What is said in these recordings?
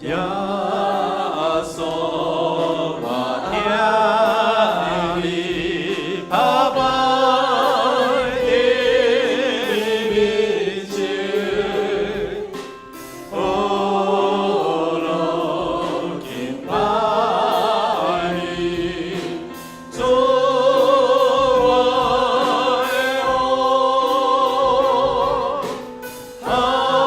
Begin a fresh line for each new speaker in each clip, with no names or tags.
耶穌，我疼你，百般的面前，哦，敬拜你，主我的王，哈利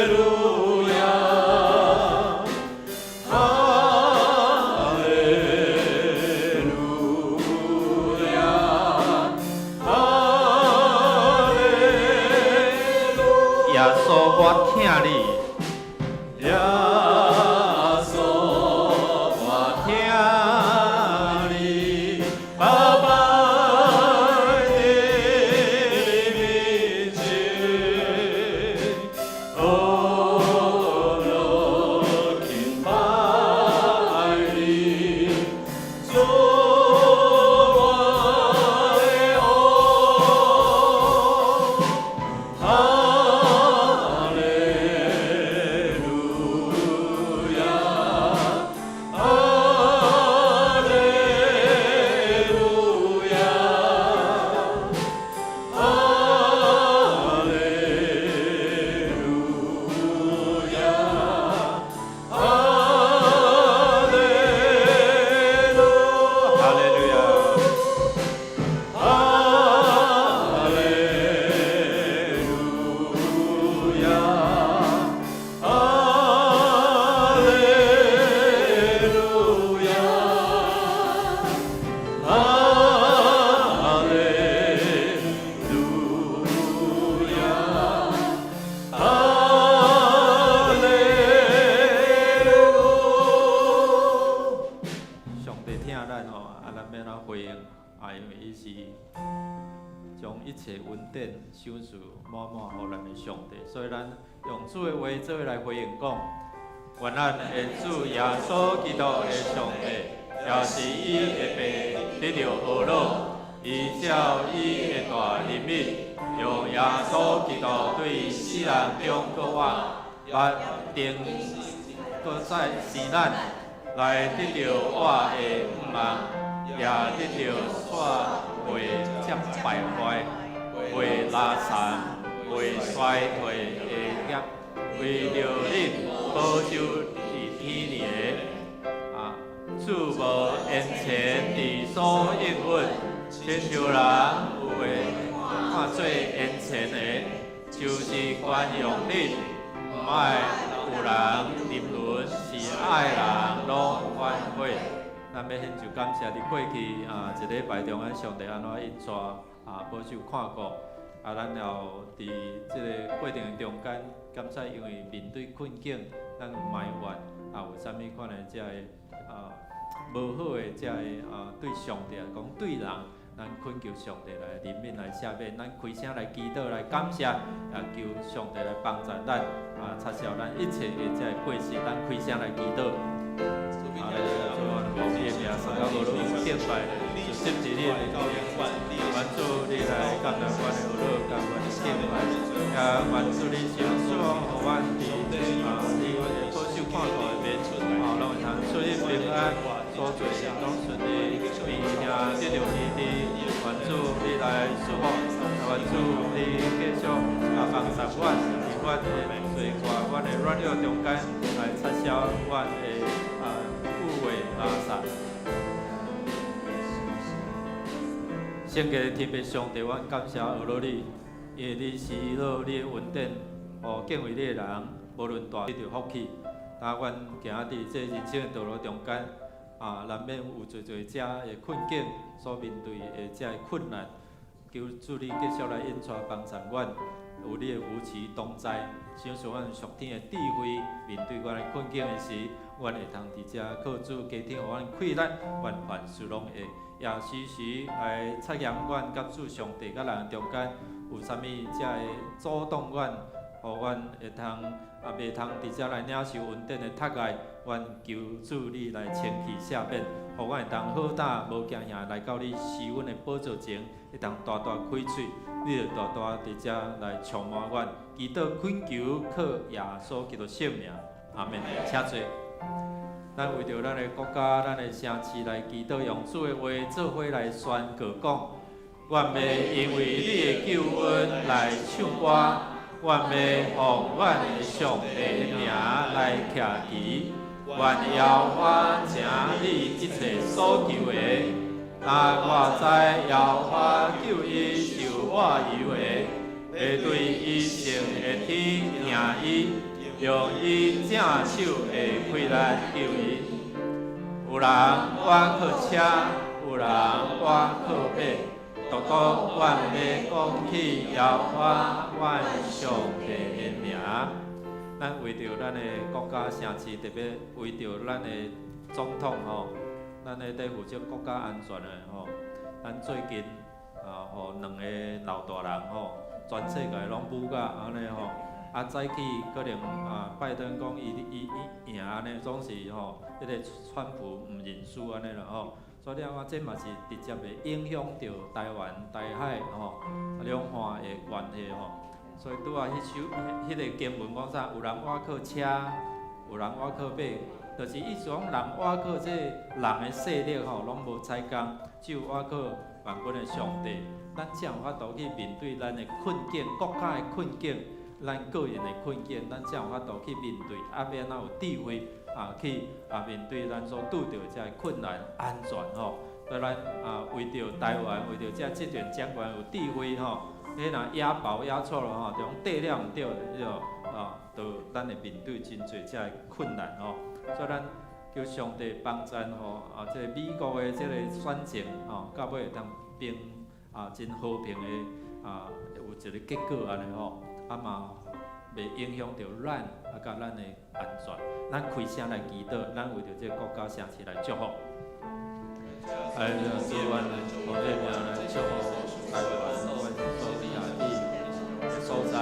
路亞，哈利路亞，哈利路亞，哈利路
耶穌，我疼你。
耶穌，我疼你，百般的面前，哦，敬拜你，主我的王，哈利路亞，哈利路亞，哈利路亞，哈利路
哈利路亞。
哈利路亞，哈利路亞，哈利路亞，哈利路。
上帝疼咱吼，啊，咱欲按怎回應？啊，因為伊是將一切恩典賞賜滿滿予咱的上帝，所以咱用主的話做伙來回應講：願咱的主耶穌基督的上帝，也是伊的父得著呵咾，伊照伊的大憐憫，用耶穌基督對死人中復活，來重閣再生咱，來得著活的盼望，也得著煞袂才敗壞、袂垃殘、袂衰退的業，為著恁保守佇天裡的。啊，主無延遲佇所應允，親像人有的看做延遲的，就是寬容恁，毋愛有人沉淪，是愛人攏反悔。咱欲獻上感謝，佇過去啊一禮拜中間，上帝按怎引帶啊保守看顧，啊，咱也有佇這个過程中間，感謝因為面對困境，咱有埋怨，啊有啥物款的這个啊無好的這个啊對上帝來講對人，咱懇求上帝來憐憫來赦免，咱開聲來祈禱來感謝，也求上帝來幫助咱啊擦消咱一切的這个過失，咱開聲來祈禱。啊，主啊，奉你的名，宣告無論敬拜，就接住你的願主你來感謝阮的呵咾，佮阮的敬拜，也願主你賞賜予阮佇啊你的保守看顧的面，啊，攏會通出入平安，所做事攏順利，病痛得著醫治。願主你來祝福，願主你繼續啊幫助阮，佇阮的罪過、阮的軟弱中間來擦消阮的啊污穢垃圾。聖潔的天父上帝，阮感謝呵咾你，因為你施予你的恩典，予敬畏你的人，無論大得著福氣。啊，阮行佇這人生的道路中間，啊，難免有濟濟遮的困境，所面對的遮的困難，求主你繼續來引帶幫助阮，有你的扶持同在，賞賜阮屬天的智慧，面對阮的困境的時，阮會通佇遮靠主加添予阮氣力，阮凡事攏會。也時時來察驗阮佮主上帝佮人中間有啥物遮的阻擋阮，予阮會通啊袂通佇遮來領受恩典的窒礙，阮求主你來清氣赦免，予阮會當好膽無驚嚇來到你施恩的寶座前，會當大大開喙，你就大大佇遮來充滿阮。祈禱懇求靠耶穌基督聖名，阿門。請坐。咱為著咱的國家、咱的城市來祈禱，用主的話做伙來宣告講：願欲因為你的救恩來唱歌，願欲奉阮的上帝的名來徛旗。願耶和華成你一切所求的。若我知耶和華救伊受抹油的，會對伊升的天迎伊，用伊正手的氣力救伊。有人倚靠車，有人倚靠馬，獨獨阮欲講起耶和華阮上帝的名。咱為著咱的國家城市，特別為著咱的總統吼，咱咧佇負責國家安全的吼，咱最近啊，予兩個老大人吼，全世界攏舞甲按呢吼，啊早起可能啊拜登講伊伊伊贏按呢，總是吼，彼個川普毋認輸按呢啦吼，所以你看這嘛是直接會影響著台灣、台海吼兩岸的關係吼。所以拄仔彼首彼個經文講啥？有人倚靠車，有人倚靠馬，就是意思講人倚靠這人的勢力吼，攏無彩工，只有倚靠萬軍的上帝，咱才有法度去面對咱的困境、國家的困境、咱個人的困境，咱才有法度去面對。啊，欲按怎有智慧啊，去啊面對咱所拄著的這个困難安全吼。所以咱啊為著台灣，為著這執政長官有智慧吼。彼若野包野錯了吼，就講對了毋對，彼個啊，就咱會面對真濟這个困難吼。所以咱求上帝幫贊吼，啊，這個美國的這個選戰吼，到尾會當平啊，真和平的啊，有一個結果按呢吼，啊嘛袂影響著咱啊，佮咱的安全。咱開聲來祈禱，咱為著這個國家城市來祝福。哎，主阮奉你名來祝福台灣，阮所佇的所在，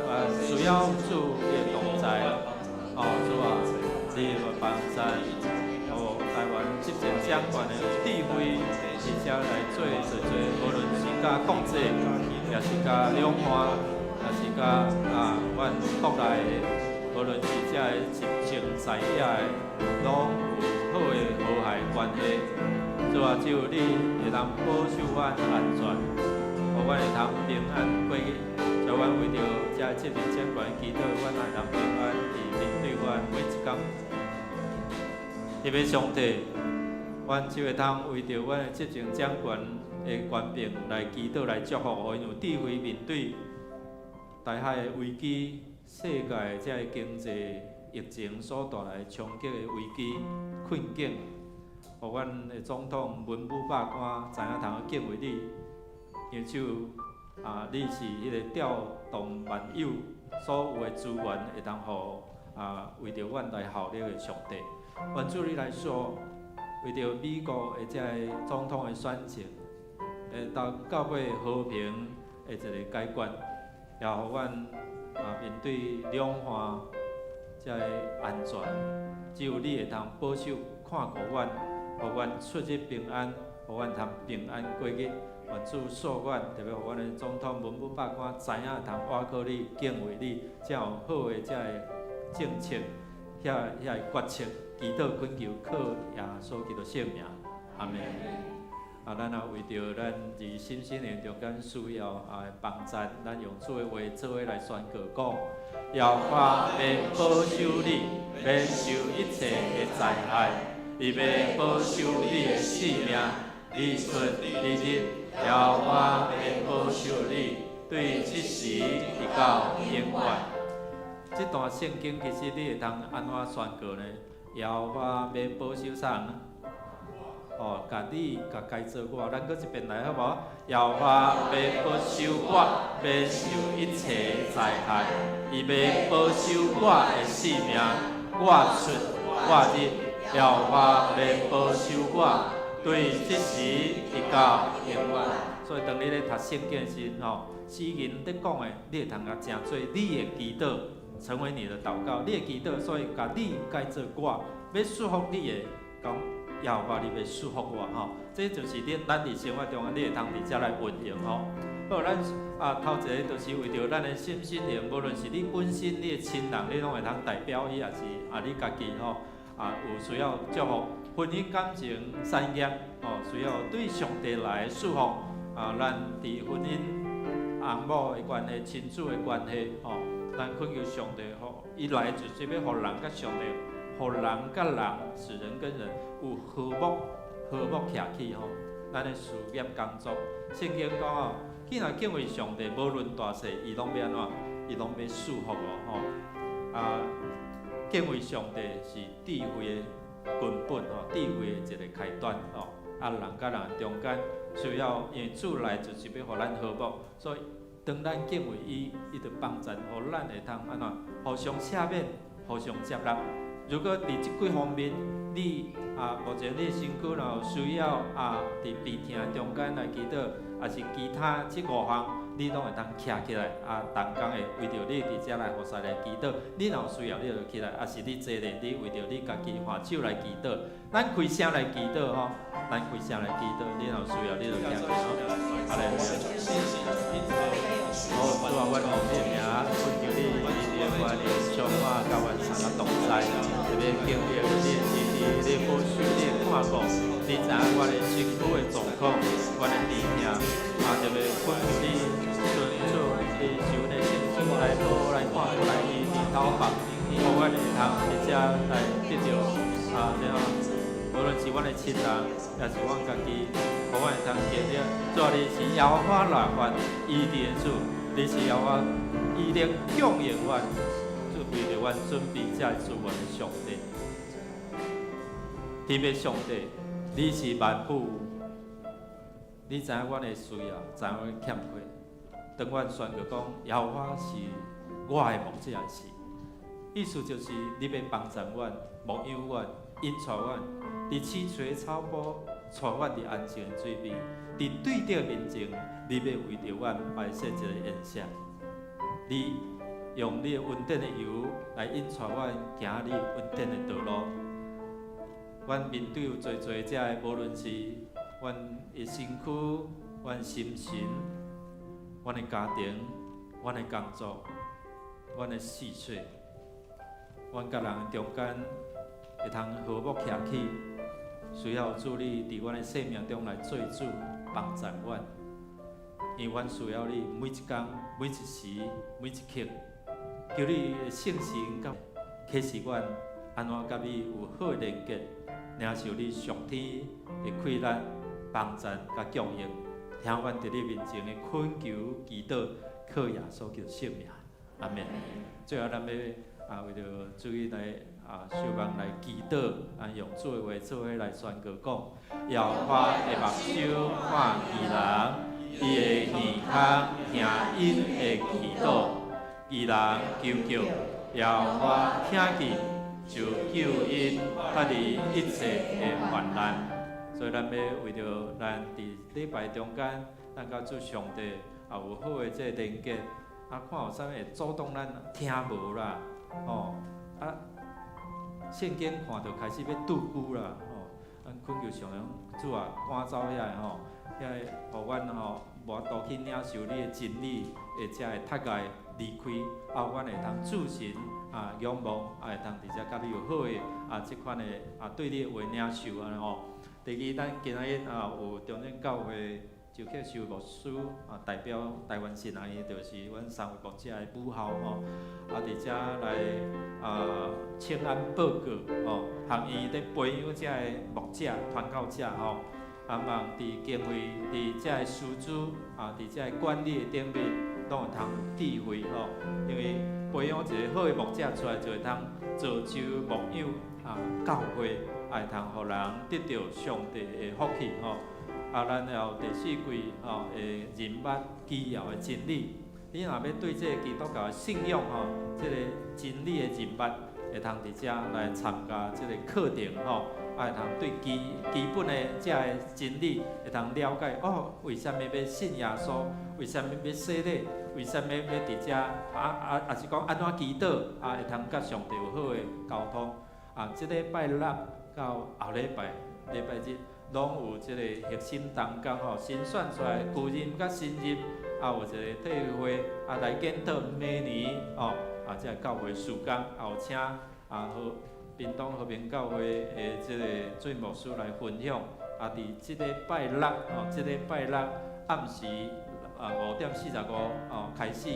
啊，需要主的同在，哦，主啊，你來幫贊，哦，台灣執政長官的有智慧，而且來做濟濟，無論是佮國際，抑是佮兩岸，抑是佮啊，阮國內的，無論是這个執政在野的，攏有好的和諧關係。主啊，只有你會當保守阮安全，予阮會通平安過日。所以，阮為著這個執政長官祈禱，阮會當平安佇面對阮每一工。特別上帝，阮只會通為著阮的執政長官的權柄來祈禱來祝福，予𪜶有智慧面對台海的危機、世界的這个經濟疫情所帶來衝擊的危機困境。予阮的總統文武百官知影通敬畏你，因為只有啊，你是彼個調動萬有所有的資源，會當予啊為著阮來效力的上帝。願主你來說，為著美國的這个總統的選情，會到到尾和平的一個解決，也予阮啊面對兩岸這个安全，只有你會當保守看顧阮，予阮出入平安，予阮通平安過日。願主賜阮，特別予阮的總統文武百官知影通倚靠你、敬畏你，才有好的這个政策、遐遐个決策。祈禱懇求靠耶穌基督聖名，阿門。啊，咱也為著咱佇身心靈中間需要啊幫贊，咱用主的話做伙來宣告講：耶和華欲保守你，免受一切的災害；伊欲保守你的性命，你出你入，耶和華欲保守你，對這時直到永遠。這段聖經其實你會當按怎宣告呢？耶和華欲保守啥人？哦，共你共改做我，咱閣一遍來好無？耶和華欲保守我，免受一切災害。伊欲保守我的性命，我出我入，耶和華欲保守我，對這時直到永遠。所以當你咧讀聖經的時陣吼，詩人咧講的，你會通共成做你的祈禱，成為你的禱告。你的祈禱，所以共你改做我，欲祝福你的，講耶和華你欲祝福我吼，這就是恁咱佇生活中你會通佇遮來運用吼。好，咱啊頭一个就是為著咱的心身靈，無論是你本身、你的親人，你攏會通代表伊，抑是啊你家己吼啊有需要祝福婚姻感情產業吼，需要對上帝來祝福啊，咱佇婚姻翁某的關係、親子的關係吼，咱懇求上帝吼，伊來就是欲予人佮上帝，予人佮人，使人跟人有和睦、和睦徛起吼。咱的事業工作，聖經講吼，既然敬畏上帝，無論大細，伊攏欲按怎？伊攏欲祝福哦吼。啊，敬畏上帝是智慧的根本吼，智慧的一個開端吼。啊，人佮人中間需要，因為主來就是欲予咱和睦，所以當咱敬畏伊，伊就幫贊，予咱會通按怎？互相赦免，互相接納。如果佇這幾方面，你啊，目前你身軀若有需要啊，佇病痛中間來祈禱，抑是其他這五項，你攏會通徛起來啊，同工的為著你佇遮來服侍來祈禱。你若有需要，你就起來，抑是你坐咧，你為著你家己還手來祈禱。咱開聲來祈禱吼，咱開聲來祈禱。你若有需要，你就徛起來吼。阿來，好，主啊，阮奉你的名，懇求你以你的權能充滿佮阮三个同在，特別經歷你的支持、你的保守、你的看顧，你知影我的身軀的狀況，我的病痛，啊，特別懇求你尊主，你受阮的聖主來保來看顧來醫治頭髮，予阮會通佇遮來得著啊，這樣，無論是阮的親人，抑是阮家己，予阮會通經歷。主啊，你是耶和華來發醫治的主，你是耶和華醫力供應阮，就為著阮準備這個資源的上帝。特別上帝，你是萬有，你知影阮的需要，知影阮的欠缺。當阮宣告講耶和華是我的牧者時，意思就是你欲幫助阮、牧養阮、引帶阮，佇青翠的草坡，帶阮佇安靜的水邊，佇對的面前，你欲為著阮擺設一個筵席。你用你的恩典的油來引帶阮行你恩典的道路。阮面對有濟濟遮的，無論是阮的身軀、阮心神、阮的家庭、阮的工作、阮的事業，阮佮人中間會通和睦徛起，需要主你佇阮的生命中來做主，幫助阮，因為阮需要你每一工、每一時、每一刻，求你的聖神佮啟示阮，按怎佮你有好的連結，領受你上天的氣力、幫贊佮供應，聽阮佇你面前的懇求祈禱，靠耶穌基督聖名，阿們。最後，咱欲啊，為著主伊來啊，守望來祈禱，啊，用主的話做伙來宣告講：耶和華的目睭看義人，伊的耳孔聽𪜶的祈禱，義人求叫，耶和華聽見，就救𪜶脫離一切的患難。所以咱欲為著咱佇禮拜中間，咱佮主上帝也有好的這個連結，啊，看有啥物會阻擋咱聽無啦，吼啊，聖經看著開始欲拄久啦，吼，咱懇求上帝主啊，趕走遐个吼，遐个予阮吼無法度去領受你的真理，會才會窒礙離開，啊，阮會通注神啊仰望，啊會通佇遮佮你有好的啊這款的啊對你的話領受按呢吼。第二，咱今仔日啊有中正教會周克修牧師啊代表台灣神學院，就是阮三位牧者的母校吼，啊佇遮來啊請安報告吼，學院咧培養遮个牧者、傳教者吼，啊望佇經費、佇遮个師資啊，佇遮个管理的頂面，攏會通有智慧吼，因為培養一個好的牧者出來，就會通造就牧養啊教會，會通予人得著上帝的福氣吼。啊，咱還有第四季吼的人物基要的真理，你若欲對這個基督教的信仰吼，這個真理的認捌，會通佇遮來參加這個課程吼，啊會通對基基本的這个真理會通了解哦，為啥物欲信耶穌？為啥物欲洗禮？為啥物欲佇遮啊啊，抑是講按怎祈禱啊，會通佮上帝有好的溝通。啊，這禮拜六到後禮拜禮拜日，攏有這个核心同工吼，新選出來舊任佮新任，啊有一个退會啊來檢討明年吼，啊這个教會事工，啊有請啊和屏東和平教會的這个水牧師來分享。啊，佇這禮拜六吼，這禮拜六暗時啊5點45吼開始，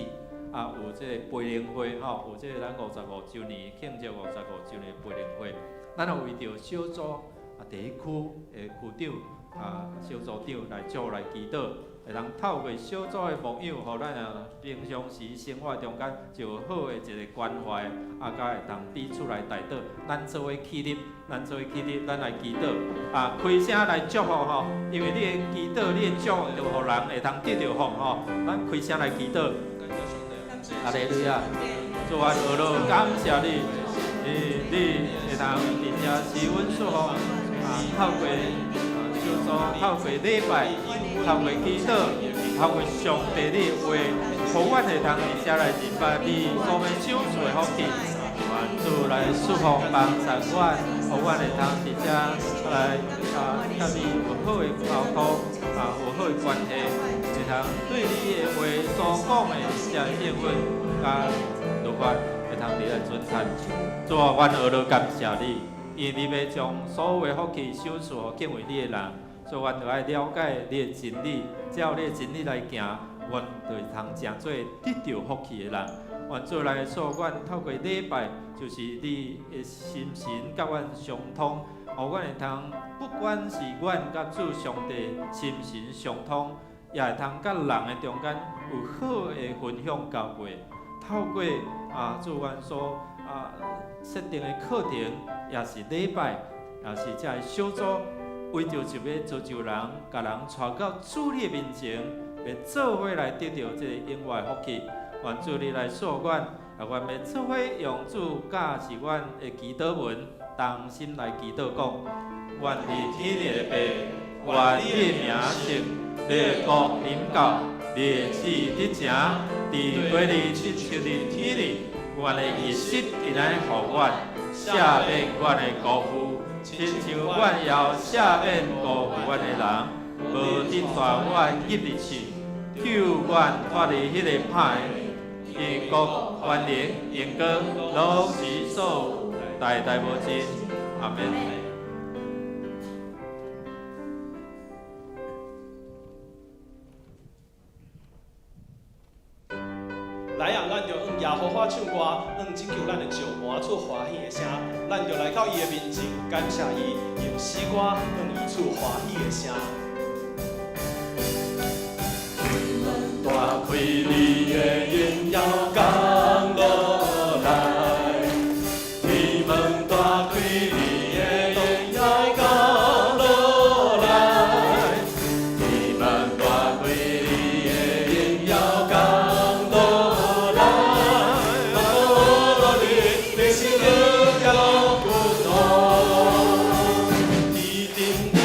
啊有這个培靈會吼，有這个咱五十五週年慶祝五十五週年培靈會。咱有為著小組啊第一區的區長啊小組長來做來祈禱，會當透過小組的牧養，予咱啊平常時生活中間就有好的一个關懷，啊，佮會當彼此來代禱，咱做伙起立，咱做伙起立，咱來祈禱，啊，開聲來祝福吼，因為你的祈禱，你的祝福，就予人會當得著福吼。咱開聲來祈禱，哈利路亞，主啊，阿羅感謝你，你會當佇遮賜阮祝福，啊，透過啊小組，透過禮拜，透過祈禱，透過上帝你的話，予阮會當佇遮來認捌你所欲賞賜的福氣。願主來祝福幫助阮，予阮會當佇遮來啊，佮你有好的溝通，啊，有好的關係，會當對你的話所講的遮應允佮律法，會當佇來遵行。主啊，阮呵咾感謝你，因為你欲將所有的福氣賞賜予敬畏你的人，所以阮著愛了解你的真理，照你的真理來行，阮就會通成做得著福氣的人。願主來賜阮透過禮拜，就是你的心神佮阮相通，予阮會通不管是阮佮主上帝心神相通，也會通佮人的中間有好的分享交換。透過啊主阮所啊設定的課程，也是禮拜，也是這个小組，為著就欲造就人，共人帶到主你的面前，欲做伙來得著這个永遠的福氣。願主你來賜阮，啊，阮欲做伙用主教示阮的祈禱文，同心來祈禱講：願佇天的父，願你的名聖，你的國臨到，你的旨意得成，佇地裡親像佇天裡。阮的日食今仔予阮，赦免阮的辜負，親像阮也赦免辜負阮的人，無得帶阮入去試，救阮脫離彼个歹的。因國權能榮光，攏是所有，代代無盡。阿門。
來啊，咱就向耶和華唱歌，向拯救咱的石磐出歡喜的聲。咱就來到伊的面前，感謝伊，用詩歌向伊出歡喜的聲。天門大開，你的榮耀降落來。天門大開，你的榮耀降落來。天門大開，你的榮耀降落來。落你，你是榮耀君王，天頂的。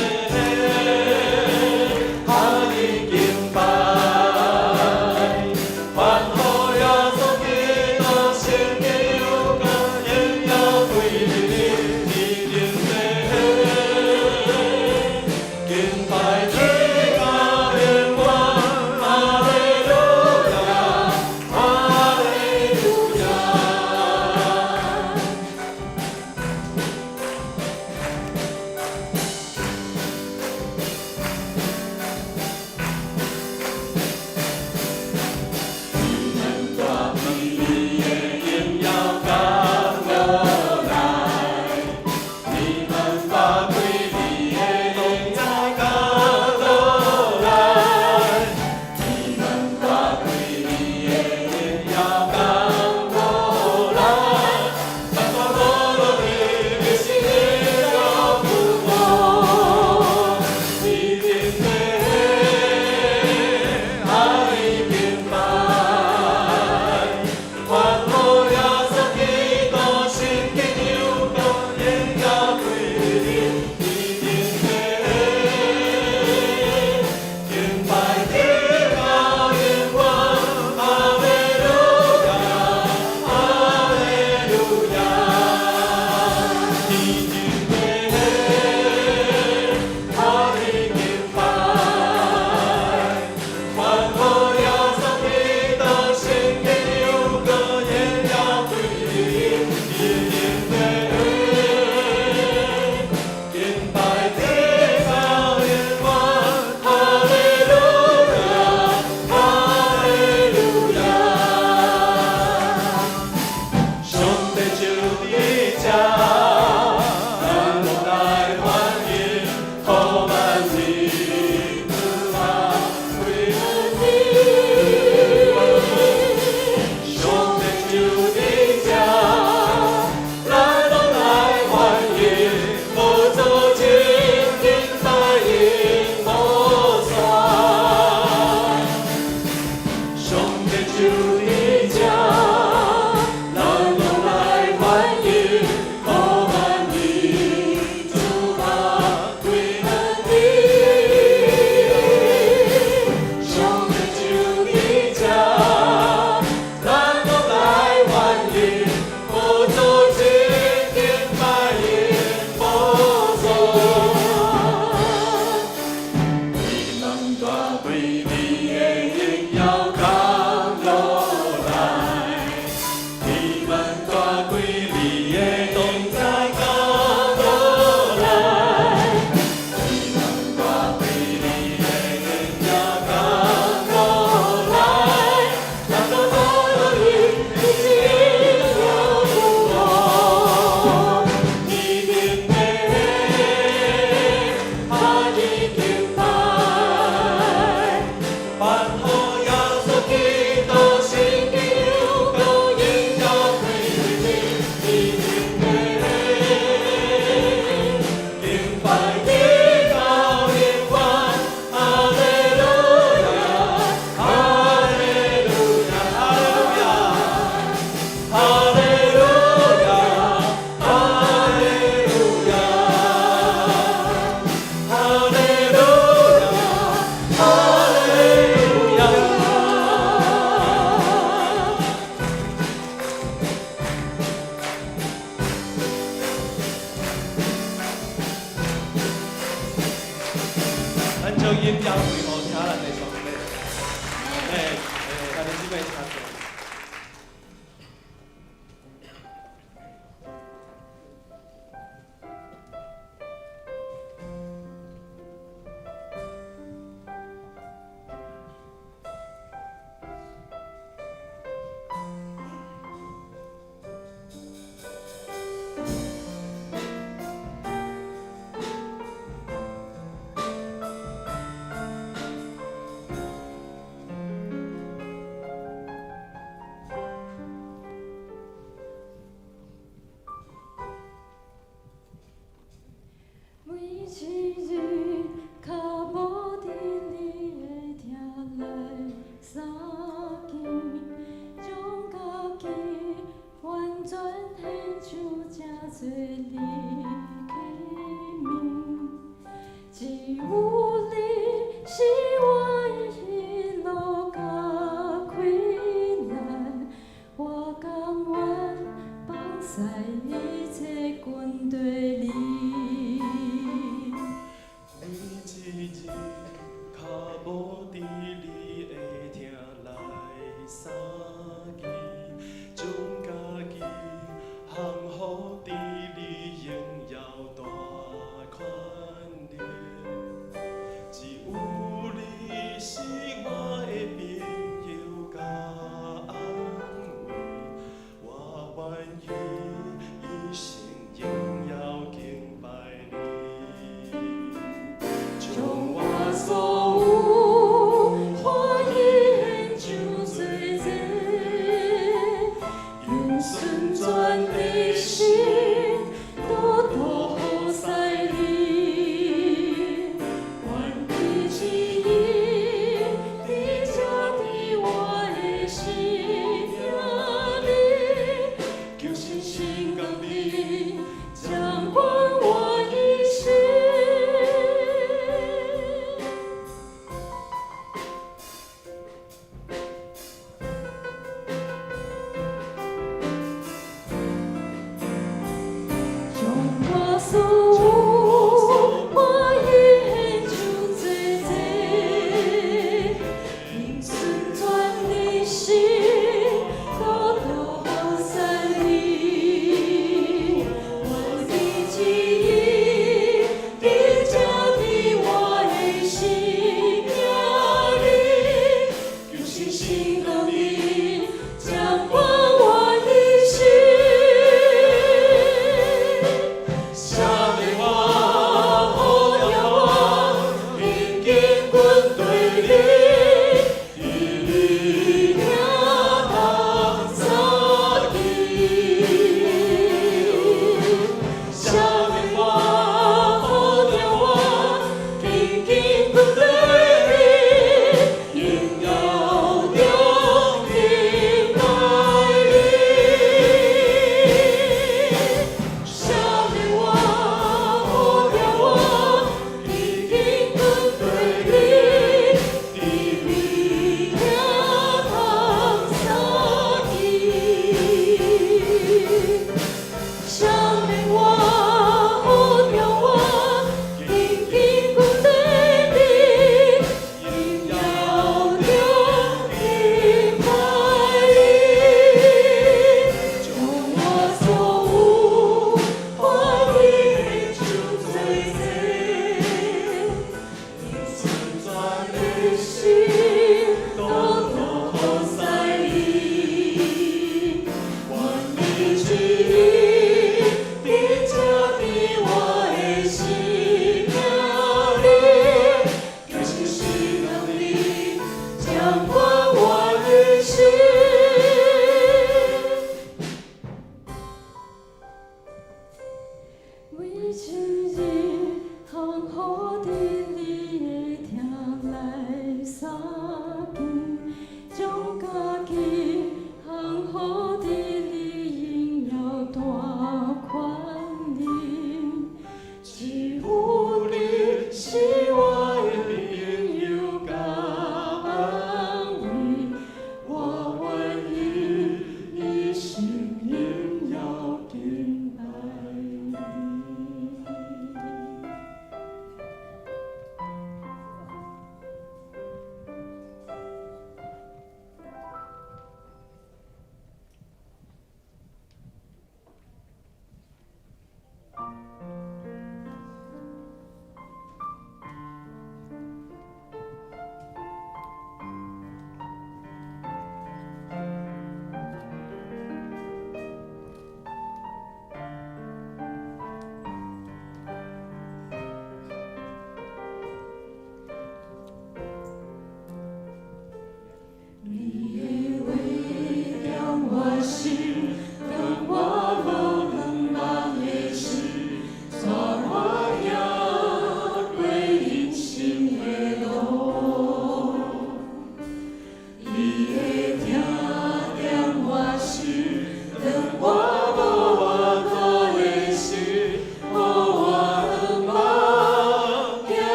開你的榮耀降落來，天門大開你的同在降落來，天門大開你的榮耀降落來，咱都無論你是榮耀我，天頂的哈已敬拜，頒予耶穌基督新天高榮耀歸你，天頂的敬拜直到永遠，哈利路亞，哈利路亞，哈利路亞，哈利路亞，哈利路亞，哈利路亞。咱將音樂歸予聽咱的上帝。哎，咱的姊妹請坐。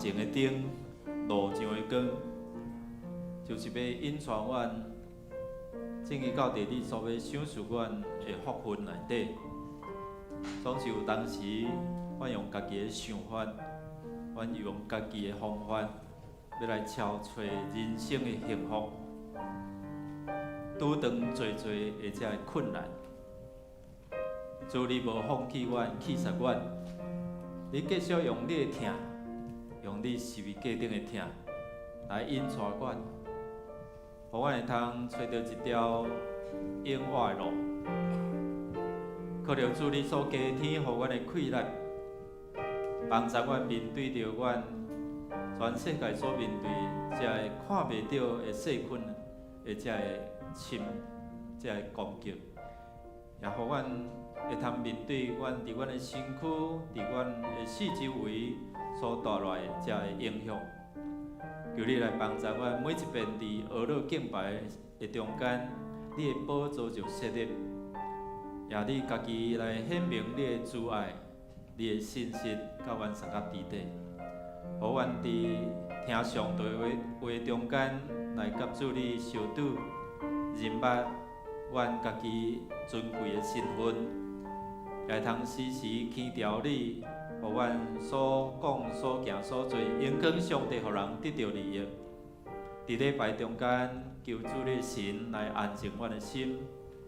前的燈，路上的光，就是欲引帶阮進去到佇你所欲賞賜阮的福分內底。總是有當時，阮用家己的想法，阮用家己的方法，欲來超揣人生的幸福，拄著濟濟的這个困難。主你無放棄阮，棄殺阮，你繼續用你的疼，用你十字架頂的疼來引帶阮，予阮會通揣著一條永活的路。靠著主你所加添予阮的氣力，幫助阮面對著阮全世界所面對這个看袂著的細菌的這個侵、這個攻擊，也予阮會通面對阮佇阮的身軀、佇阮的四周圍所帶來的這個影響。求你來幫助阮，每一遍佇學樂敬拜的中間，你的寶座就設立，也你家己來顯明你的慈愛、你的信實，佮阮相佮佇底，予阮佇聽上帝話話中間來佮主你相拄，認捌阮家己尊貴的身份，也會通時時牽牢你，予阮所講、所行、所做，榮光上帝，予人得著利益。佇禮拜中間，求主你神來安靜阮的心，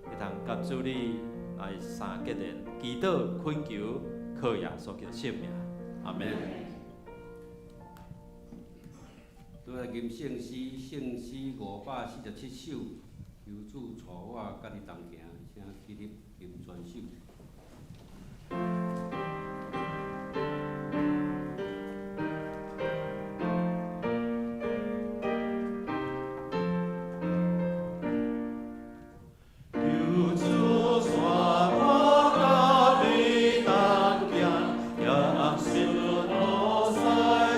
會通佮主你來相結連，祈禱懇求，靠耶穌基督聖名，阿門。
倒來吟聖詩，聖詩547首，求主帶我佮你同行，請起立吟全首。
求主帶我佮你同行，行順路西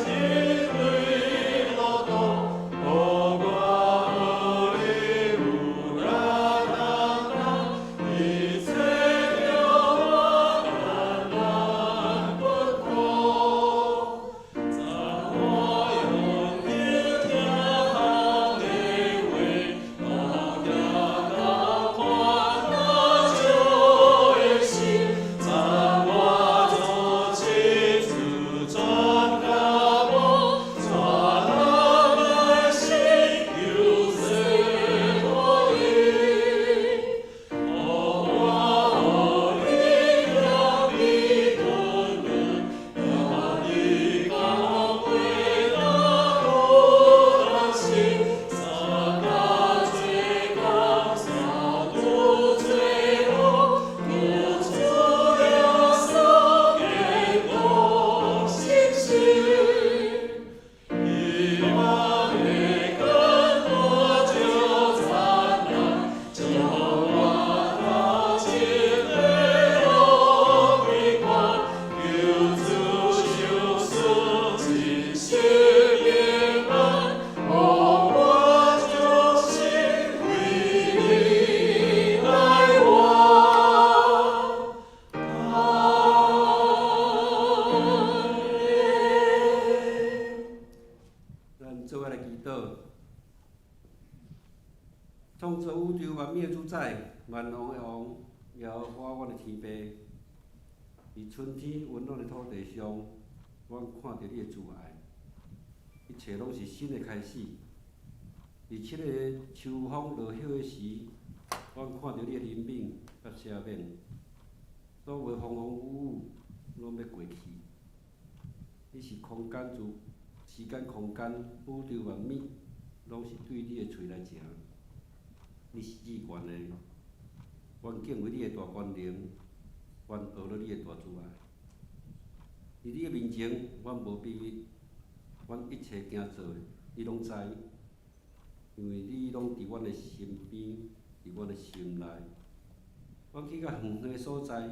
人類路途，予我學你有力擔當，一切叫我艱難困苦，讚我用耳聽你的話，行到寬大少的心，讚我做親自轉甲無，帶來心求世可以，予我學你行美吞忍，甲你交陪那孤單心，相佮做工，相拄做路，拄主耶穌堅固信心。希望會更多就燦爛，叫我頭前的路歸光，求主賞賜真實圓滿，予我終身為你來活。阿們。
咱做伙來祈禱。創造宇宙萬物的主宰，萬王的王，耶和華阮的天父，佇春天溫暖的土地上，阮看著你的慈愛，一切攏是新的開始。佇七个秋風落葉的時，阮看著你的憐憫佮赦免，所有的風風雨雨攏欲過去。你是空間主，時間空間，宇宙萬物，攏是對你的喙來成。你是至懸的，阮敬畏你的大權能，阮學了你的大慈愛。佇你的面前，阮無秘密，阮一切行做的，你攏知，因為你攏佇阮的身邊，佇阮的心內。阮去到遠遠的所在，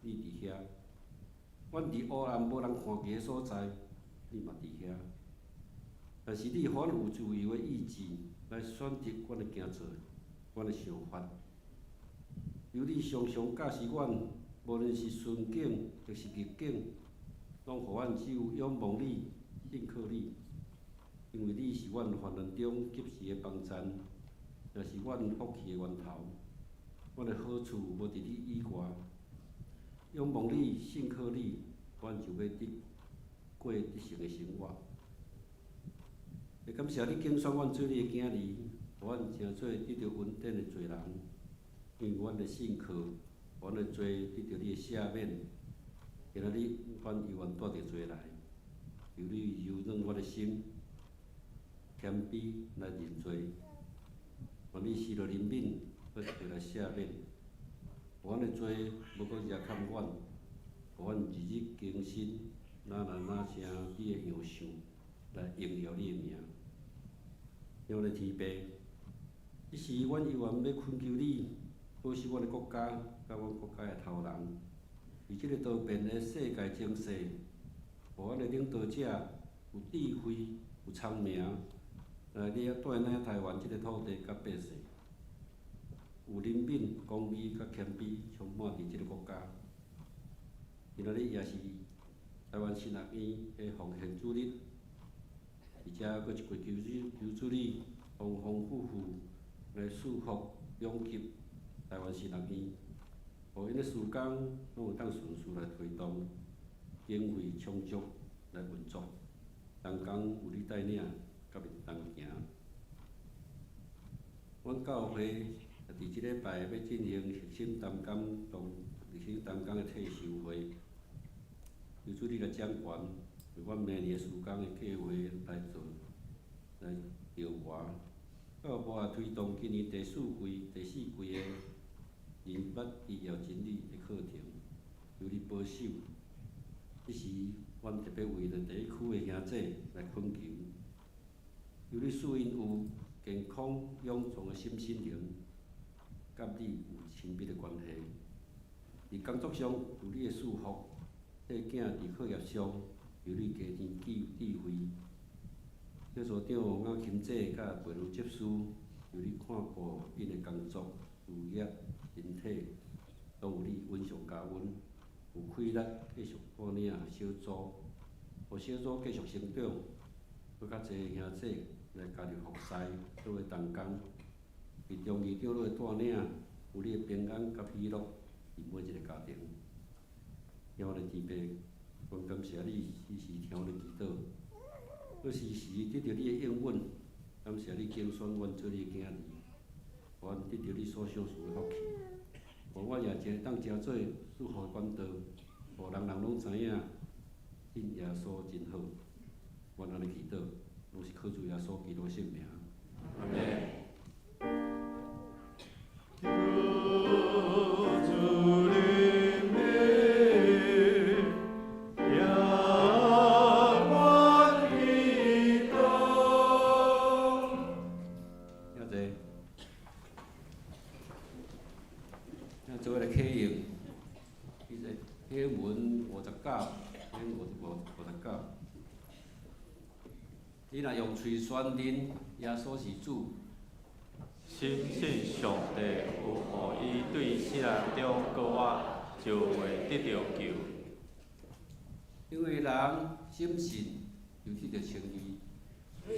你佇遐；阮佇黑暗無人看見的所在，你嘛佇遐。但是你予阮有自由的意志來選擇阮的行做，阮的想法。求你常常教示阮，無論是順境抑是逆境，攏予阮只有仰望你，信靠你，因為你是阮患難中及時的幫贊，也是阮福氣的源頭。阮的好處無佇你以外。仰望你，信靠你，阮就欲得過得勝的生活。會感謝你揀選阮做你的囝兒，予阮成做得著恩典的罪人。因為阮的信靠，阮的罪得著你的赦免。今仔日，阮猶原帶著罪來，求你柔軟阮的心，謙卑來認罪。願你施落憐憫，閣一來赦免。予阮的罪無閣惹欠阮，予阮日日更新，若來若成你的樣相，來榮耀你的名。親愛的天父，這時阮猶原欲懇求你，保守阮的國家，佮阮國家的頭人，佇這個多變的世界情勢，予阮的領導者有智慧、有聰明，來帶領台灣這個土地佮百姓，有憐憫、公義佮謙卑，充滿佇這個國家。今仔日也是台灣神學院的奉獻主日，佇遮閣一擺求主，求主你豐豐富富來賜福養給台灣神學院，予𪜶的事工攏會當順遂來推動，經費充足來運作，同工有你帶領，佮你同行。阮教會佇這禮拜欲進行核心擔綱當核心擔綱的退修會，求主你來掌權，為阮明年的事工的計劃來做，來調和。教部也推動今年第四季的認捌基要真理的課程，求你保守。這時，阮特別為著第一區的兄弟來懇求，求你賜𪜶有健康勇壯的心身靈，佮你有親密的關係。佇工作上有你的祝福，替囝佇課業上求你加添智慧。小組長雅琴姐佮培如執事，求你看顧𪜶的工作、事業、身體，攏有你恩上加恩，有氣力繼續帶領小組，予小組繼續成長，閣較濟兄弟來加入服侍，做伙同工。佇忠義長老的帶領，有你的平安佮喜樂，佇每一個家庭。親愛的天父，阮感謝你時時聽阮的祈禱，閣時時得著你的應允，感謝你揀選阮做你的囝兒，予阮得著你所賞賜的福氣，予阮也會當成做祝福的管道，予人人攏知影信耶穌真好。阮按呢祈禱，攏是靠主耶穌基督的聖名。
阿們。
求主憐憫，聽阮祈禱。
兄弟，咱做伙來啟用，彼個啟文59，啟文59。你若用喙宣認耶穌是主，
深信上帝有予伊對死人中閣活，就會得著救。
因為人深信就得著稱義。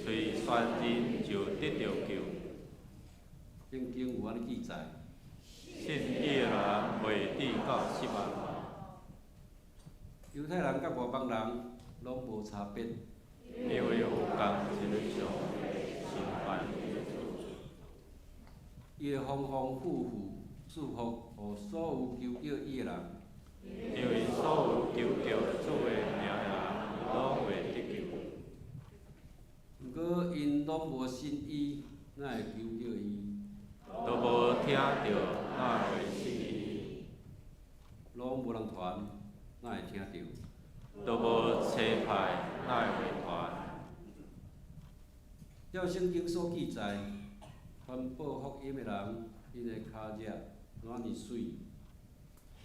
喙宣認就得著救。
聖經有按呢記載。
信伊的人袂致到失望。
猶太人佮外邦人攏無差別。
因為有仝一个上帝心懷。
伊會豐豐富富賜福予所有求叫伊的人。
因為所有求叫主的名的人，攏會得救。
毋過𪜶攏無信伊，哪會求叫伊？
都無聽著，哪會信伊？
攏無人傳，哪會聽著？
都無差派，哪會傳？
照聖經所記載，傳報福音的人，𪜶的跤跡哪爾媠。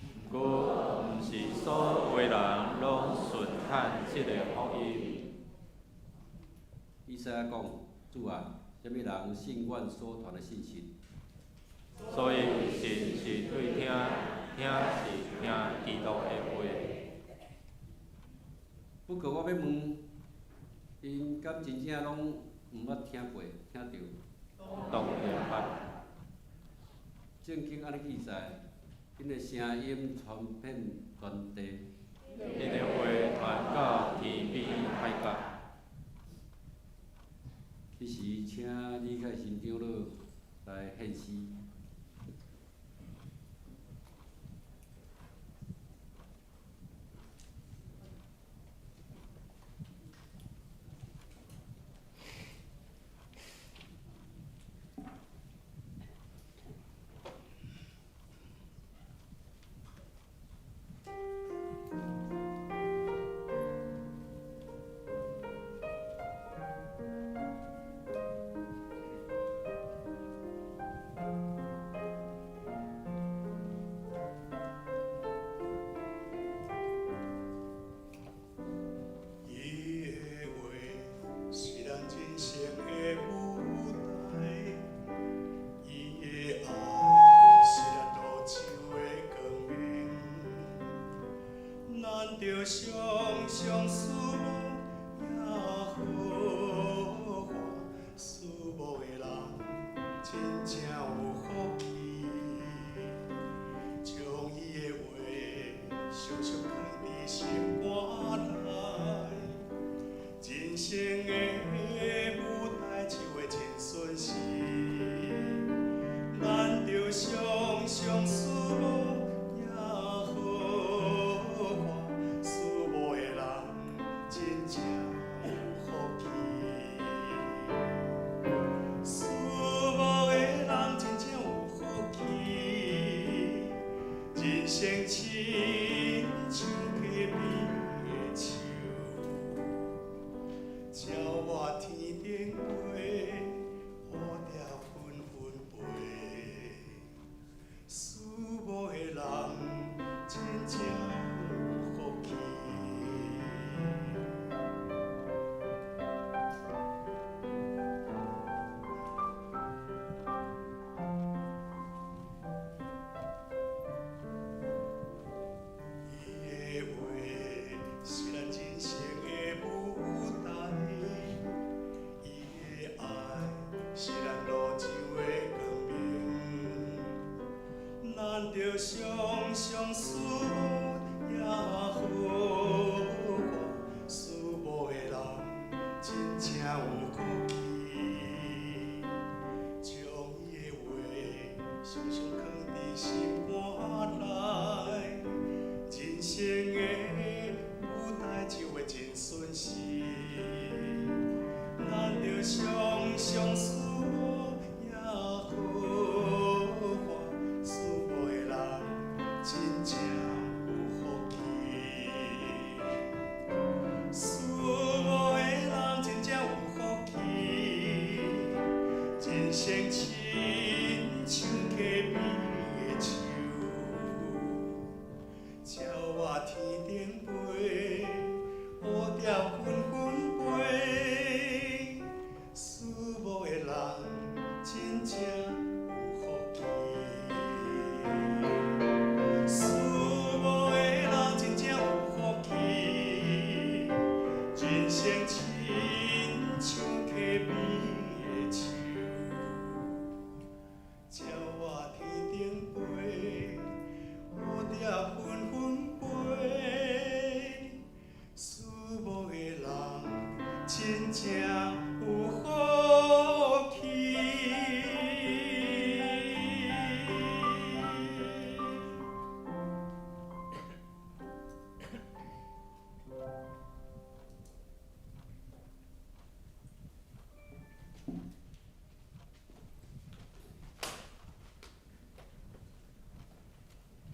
毋過，毋是所有的人攏順趁這个福音。
以賽亞講：主啊，啥物人信阮所傳的信息？
所以信是對聽，聽是聽基督的話。
不過我欲問， 𪜶敢真正攏毋捌聽過、聽著？
當然捌。
聖經按呢記載，𪜶的聲音傳遍全地，𪜶
的話傳到天邊海角。
彼時，請李凱新長老來獻詩。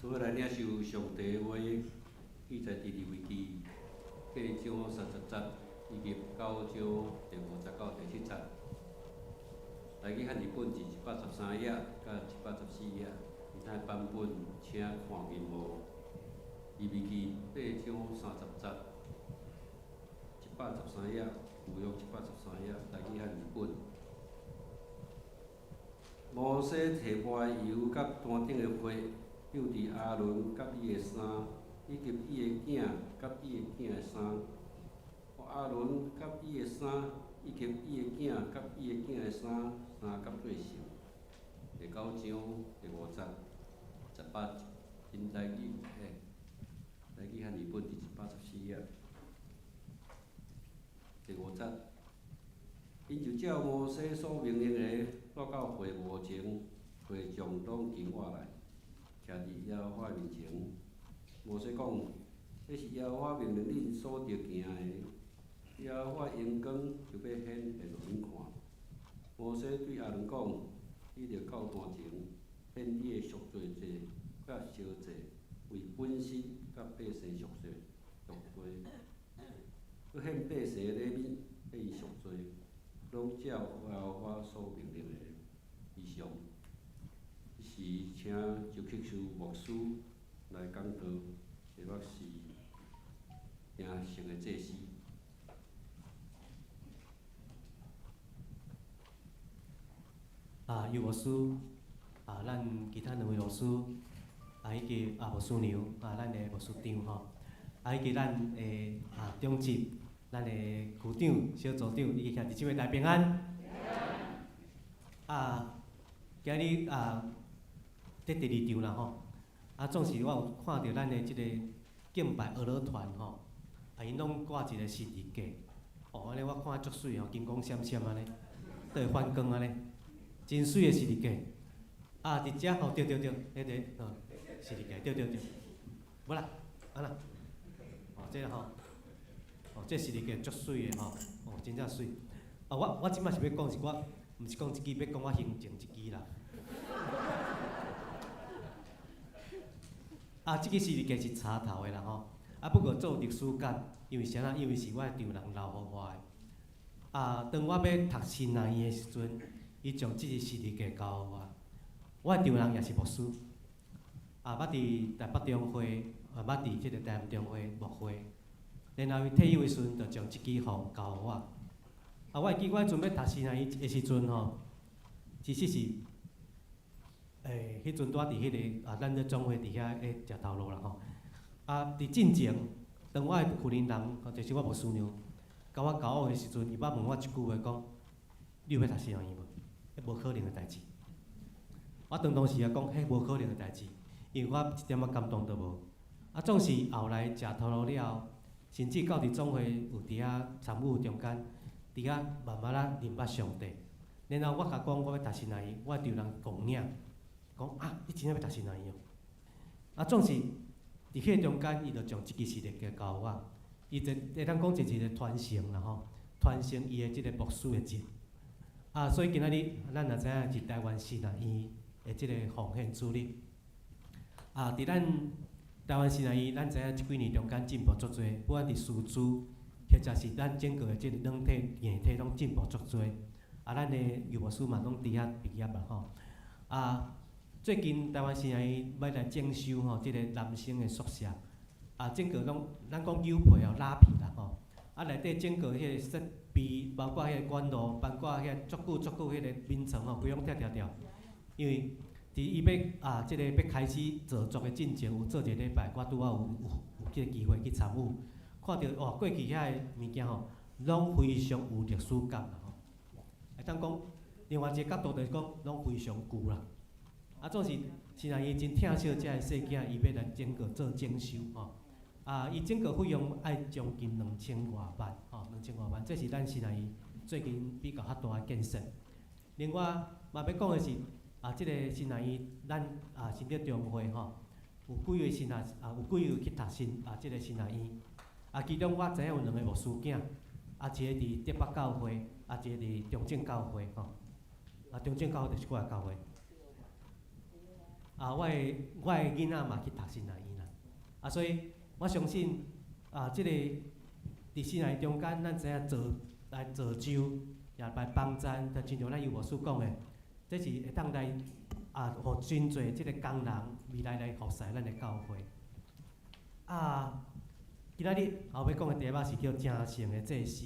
做伙來領受上帝的話，記載佇利未記八章30節以及9章第5節到第7節。台語漢字本是113頁佮114頁，其他版本請看螢幕。利未記八章30節，113頁，舊約113頁，台語漢字本。摩西提抹油佮壇頂的火，搝佇亞倫佮伊的衫，以及伊的囝佮伊的囝的衫，按予亞倫佮伊的衫，以及伊的囝佮伊的囝的衫，三佮做聖。第九章第五節，十八新台語，欸，台語漢語本第184頁，第五節，𪜶就照摩西所命令的，帶到會幕前，會眾攏經活來，徛佇耶和華面前。摩西講：這是耶和華命令恁所著行的，耶和華榮光就欲顯現予恁看。摩西對亞倫講：你著到壇前，獻你的贖罪祭佮燒祭，為本身佮百姓贖罪，贖罪。閣獻百姓的禮物，替𪜶贖罪，攏照耶和華所命令的。以上，這是請周啟修牧師來講道，題目是成聖的祭司。
啊，尤牧師，啊，咱其他兩位牧師，啊，以及啊牧師娘，啊，咱的牧師長吼，啊，以及咱的啊長執，咱的區長、小組長以及兄弟姊妹大家平安。啊，今日啊，佇第二場啦吼，啊，總是我有看著咱的這個敬拜兒樂團吼，啊，𪜶攏掛一個十字架，哦，按呢我看足媠吼，金光閃閃按呢，都會反光按呢。真媠的十字架，啊！佇遮吼，對對對，彼個吼，十字架，對對對，無啦，啊啦，哦，這個吼，哦，這十字架足媠的吼，哦，真正媠。啊，我這擺是欲講是我，毋是講這支，欲講我胸前這支啦。啊，這支十字架是插頭的啦吼，啊，不過做歷史感，因為啥啦？因為是我的丈人留予我的。啊，當我欲讀神學院的時陣，伊將這支十字架交予我，我的丈人也是牧師，啊，捌佇台北中會，也捌佇這个台南中會牧會，然後伊退休的時陣，就將這支予交予我。啊，我會記我彼陣欲讀神學院的時陣吼，其實是，欸，彼陣拄仔佇彼个啊，咱咧總會佇遐咧食頭路啦吼。啊，佇進前，當我的婦人人，就是我牧師娘，共我交往的時陣，伊捌問我一句話，講：你有欲讀神學院無？彼無可能的代誌。我當當時也講，彼無可能的代誌，因為我一點仔感動都無。啊，總是後來食頭路了後，甚至到佇總會有佇遐參與中間，佇遐慢慢仔認捌上帝。然後我共講我欲讀神學院，我丈人戇領，講啊，你真正欲讀神學院哦？啊，總是佇彼個中間，伊就將這支十字架交予我，伊就會當講這一個傳承啦吼，傳承伊的這個牧師的職。啊，所以今仔日咱也知影是台灣神學院的這個奉獻主日。啊，佇咱台灣神學院，咱知影這幾年中間進步足濟，不管佇師資，或者是咱整個的這個軟體、硬體攏進步足濟。啊，咱的尤牧師嘛攏佇遐畢業啦吼。啊，最近台灣神學院欲來整修吼，這個男生的宿舍。啊，整個攏咱講扭皮哦、拉皮啦吼。啊，內底整個彼個設備，包括彼個管路，包括彼個足久足久彼個眠床吼，規攏拆掉掉。因為佇伊欲啊，這個欲開始造作的進前，有做一個禮拜，我拄仔有這個機會去參與，看著哇，過去遐個物件吼，攏非常有歷史感啦吼。會當講，另外一個角度就是講，攏非常舊啦。啊，總是神學院真疼惜遮个細囝，伊欲來整個做整修吼。啊，伊整個費用愛將近兩千外萬，吼，兩千外萬，這是咱神學院最近比較較大的建設。另外，嘛欲講的是，啊，這个神學院，咱啊新竹中會吼，有幾位神學啊，有幾位去讀神啊，這个神學院。啊，其中我知影有兩个牧師囝，啊，一個佇竹北教會，啊，一個佇中正教會，吼。啊，中正教會就是我的教會。啊，我的囡仔嘛去讀神學院啦。啊，所以。我相信啊，這个佇神學院中間，咱知影造來造就，也來幫贊，就親像咱尤牧師講的，這是會當來啊，予真濟這个工人未來來服侍咱的教會。啊，今仔日我欲講的題目是叫成聖的祭司。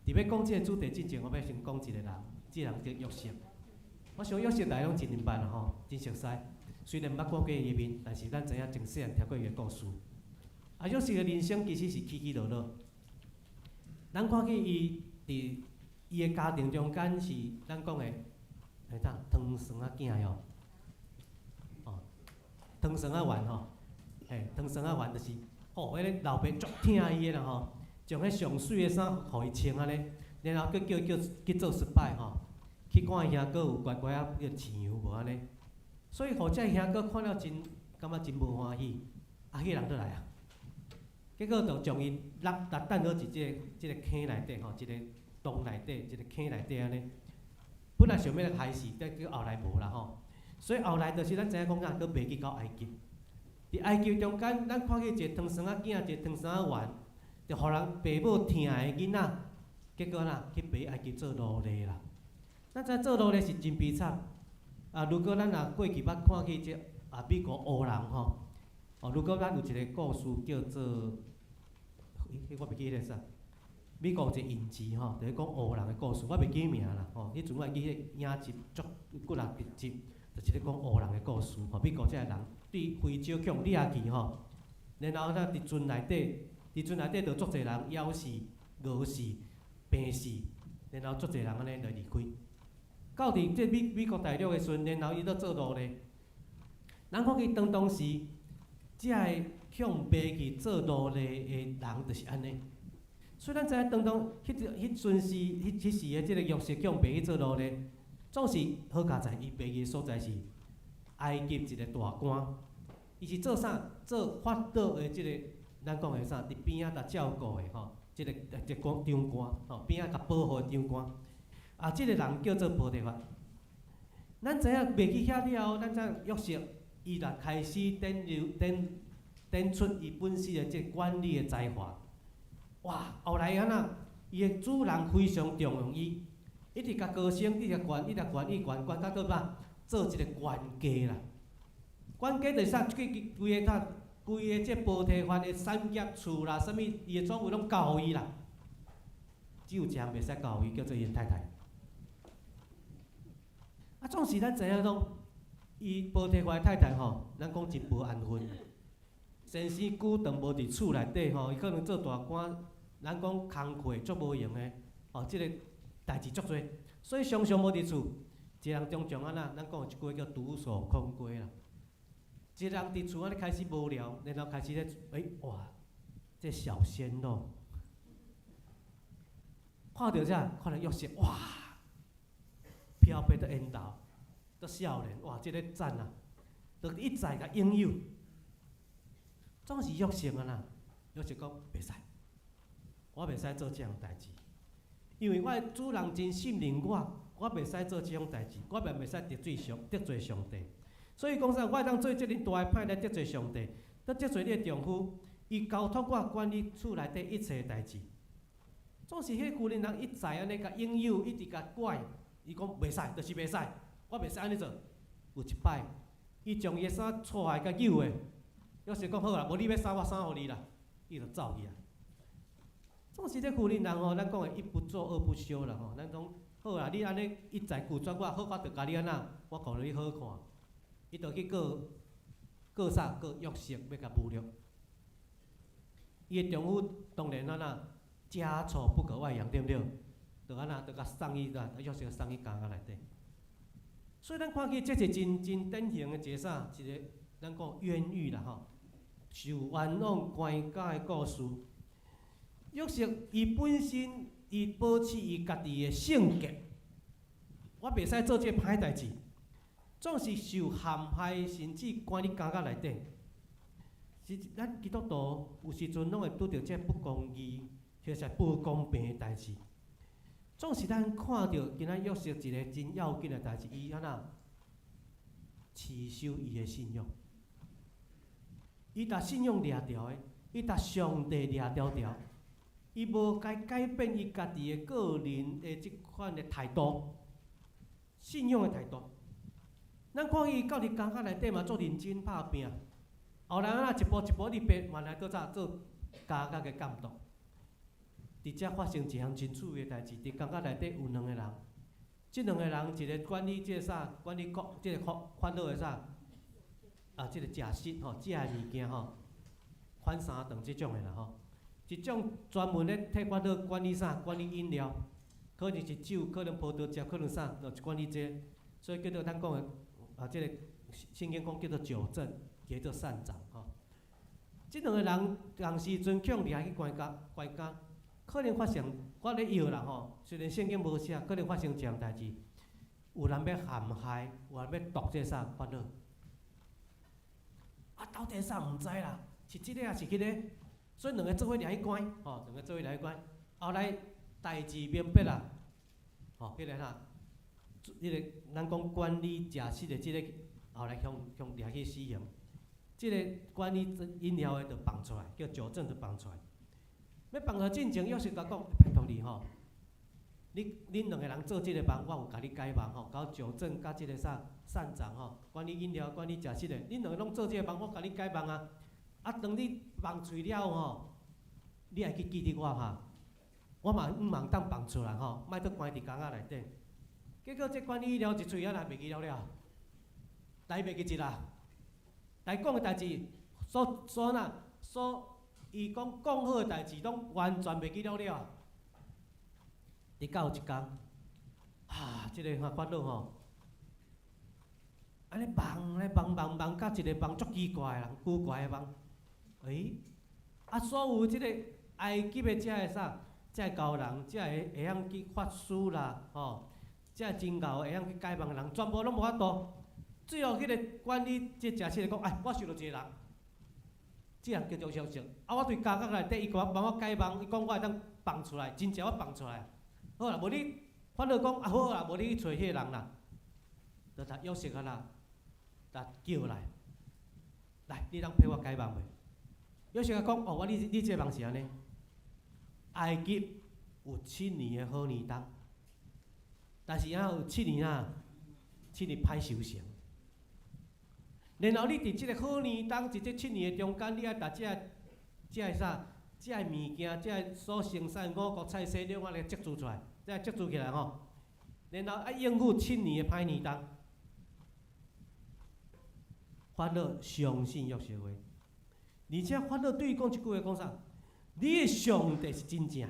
佇欲講這个主題之前，我欲先講一個人，這个人叫約瑟。我想約瑟大家攏真明白啦吼，真熟似。雖然毋捌看過伊的面，但是咱知影從細漢聽過伊的故事。啊，約瑟的人生其實是起起落落。咱看見伊佇伊的家庭中間是咱講的，會當唐孫仔囝喲，哦，唐孫仔元吼，嘿，唐孫仔元就是，吼，彼个老爸足疼伊的啦吼，將彼上媠的衫予伊穿按呢，然後閣叫伊叫去做 spy 吼，去看伊兄哥有乖乖仔去飼羊無按呢，所以予這兄哥看了真感覺真無歡喜，啊，彼个人倒來啊，結果就將伊落落等好佇這個坑內底吼，一個洞內底，一個坑內底按呢。本來想欲來害死，但結果後來無啦吼。所以後來就是咱知影講啥，閣賣去到埃及。佇埃及中間，咱看見一個唐孫仔囝，一個唐孫仔元，就予人爸母疼的囡仔，結果啦，去賣埃及做奴隸啦。咱知做奴隸是真悲慘。啊，如果咱若過去捌看見這啊美國黑人吼，哦，如果咱有一個故事叫做，彼我袂記得啥。美國有一個影集吼，就是講黑人的故事，我袂記名啦吼。彼陣我會記彼個影集足幾若集，就是咧講黑人的故事吼。美國這个人對非洲去予掠去吼，然後咱佇船內底，佇船內底就足濟人枵死、餓死、病死，然後足濟人按呢來離開。到佇這美國大陸的時陣，然後伊閣做奴隸。咱看見當當時，這个去予賣去做奴隸的人就是按呢。所以咱知影當當彼彼陣時，彼彼時的這個約瑟去予賣去做奴隸，總是好佳哉，伊賣去的所在是埃及一個大官，伊是做啥？做法老的這個，咱講的啥？佇邊仔共照顧的吼，這個這個長官吼，邊仔共保護的長官。啊，這個人叫做波提乏。咱知影賣去遐了後，咱知影約瑟伊若開始展露展展出伊本身的這個管理的才華。哇！後來按怎？伊的主人非常重用伊，一直共高升，一直懸，一直懸，一直懸，懸到倒尾做一個管家啦。管家就是啥？規規個啥？規個這波提乏的產業厝啦，啥物伊的總務攏交予伊啦。只有一項袂使交予伊，叫做伊的太太。啊，總是咱知影講，伊波提乏的太太吼，咱講真無安分。先生久長無佇厝內底吼，伊可能做大官，咱講工課足無閒的，哦，這個代誌足濟，所以常常無佇厝。一個人常常按怎，咱講有一句話叫獨守空閨啦。一個人佇厝按呢開始無聊，然後開始咧，欸，哇，這小鮮肉，看著這，看著約瑟，哇，飄飛的緣投，足少年，哇，這個讚啊，就一再共引誘。總是約瑟啊啦，約瑟講袂使，我袂使做這項代誌，因為我的主人真信任我，我袂使做這種代誌，我嘛袂使得罪上帝。所以講啥，我會當做這爾大的歹來得罪上帝，閣得罪你的丈夫，伊交託我管理厝內底一切的代誌。總是彼個婦人人一再按呢共引誘，一直共拐，伊講袂使，就是袂使，我袂使按呢做。有一擺，伊將伊的衫脫來共扭的。約瑟講好啦，無你欲衫，我衫予你啦，伊就走去啊。總是這婦人人吼，咱講的一不做二不休啦吼。咱講好啦，你按呢一再拒絕我，好，我就共你按怎，我看予你好看。伊就去告告啥？告約瑟欲共侮辱。伊的丈夫當然按怎，家醜不可外揚，對毋對？就按怎，就共送去啦，約瑟送去監獄內底。所以咱看見這是真真典型的一個啥？一個咱講冤獄啦吼。受冤枉關監的故事。約瑟伊本身，伊保持伊家己的性格，我袂使做這個歹代誌，總是受陷害，甚至關佇監獄內底。是咱基督徒有時陣攏會拄著這不公義，或者不公平的代誌。總是咱看著今仔約瑟一個真要緊的代誌，伊按怎持守伊的信仰。伊共信仰掠牢的，伊共上帝掠牢牢，伊無該改變伊家己的個人的這款的態度，信仰的態度。咱看伊到佇監獄內底嘛，足認真拍拚。後來按怎一步一步哩變，原來閣怎做監獄的監督。佇遮發生一項真趣味的代誌，佇監獄內底有兩個人，這兩個人一個管理這個啥，管理國這個法法老的啥？啊，這個食食吼，食的物件吼，反三頓這種的啦吼。一種專門咧替法老管理啥？管理飲料，可能是酒，可能葡萄汁，可能啥，就是管理這個。所以叫做咱講的啊，這個聖經講叫做酒政，叫做膳長吼。這兩個人仝時陣去予掠去關監，關監，可能發生我咧臆啦吼。雖然聖經無寫，可能發生一項代誌，有人欲陷害，有人欲毒這啥法老。啊，到底啥毋知啦？是這個抑是彼個？所以兩个做伙掠去關，吼，兩个做伙掠去關。後來代誌明白啦，吼，彼個啥？彼个咱講管理食食的這个，後來向向掠去死刑。這個管理飲料的就放出來，叫酒政就放出來。欲放出來進前，約瑟共講：拜託你吼，你恁兩个人做這个夢，我有共你解夢吼，佮酒政佮這个啥膳長吼，管理飲料、管理食食的，恁兩个攏做這个夢，我共你解夢啊。啊，當你放喙了吼，你愛去記得我哈，我嘛毋茫當放出來吼，莫閣關佇監仔內底。結果這管理飲料一喙仔來袂記了了，來袂記得啦。來講的代誌，所所哪所伊講講好的代誌，攏完全袂記了了。直到有一工，啊，這个法老吼，按呢夢咧夢夢夢到一个夢足奇怪的人，古怪的夢。欸，啊，所有這个埃及的這个啥，這个高人，這个會曉去法師啦，吼，這个真𠢕會曉去解夢的人，全部攏無法度。最後，彼个管理這食食的講，哎，我想著一个人，這人叫做約瑟。啊，我對監獄內底，伊共我幫我解夢，伊講我會當放出來，真正我放出來。好啦，無你，法老講啊好啦，無你去揣彼個人啦，就共約瑟啊啦，共叫來，來，你通替我解夢袂？約瑟講，哦，我你你這个夢是按呢？埃及有七年的好年冬，但是啊有七年啊，七年歹收成。然後你佇這个好年冬，佇這七年的中間，你愛共這个這个啥，這个物件，這个所生產五穀菜蔬，攏按呢積聚出來，這積聚起來吼。然後愛應付七年的歹年冬。法老相信約瑟話，而且法老對伊講一句話，講啥？你的上帝是真正，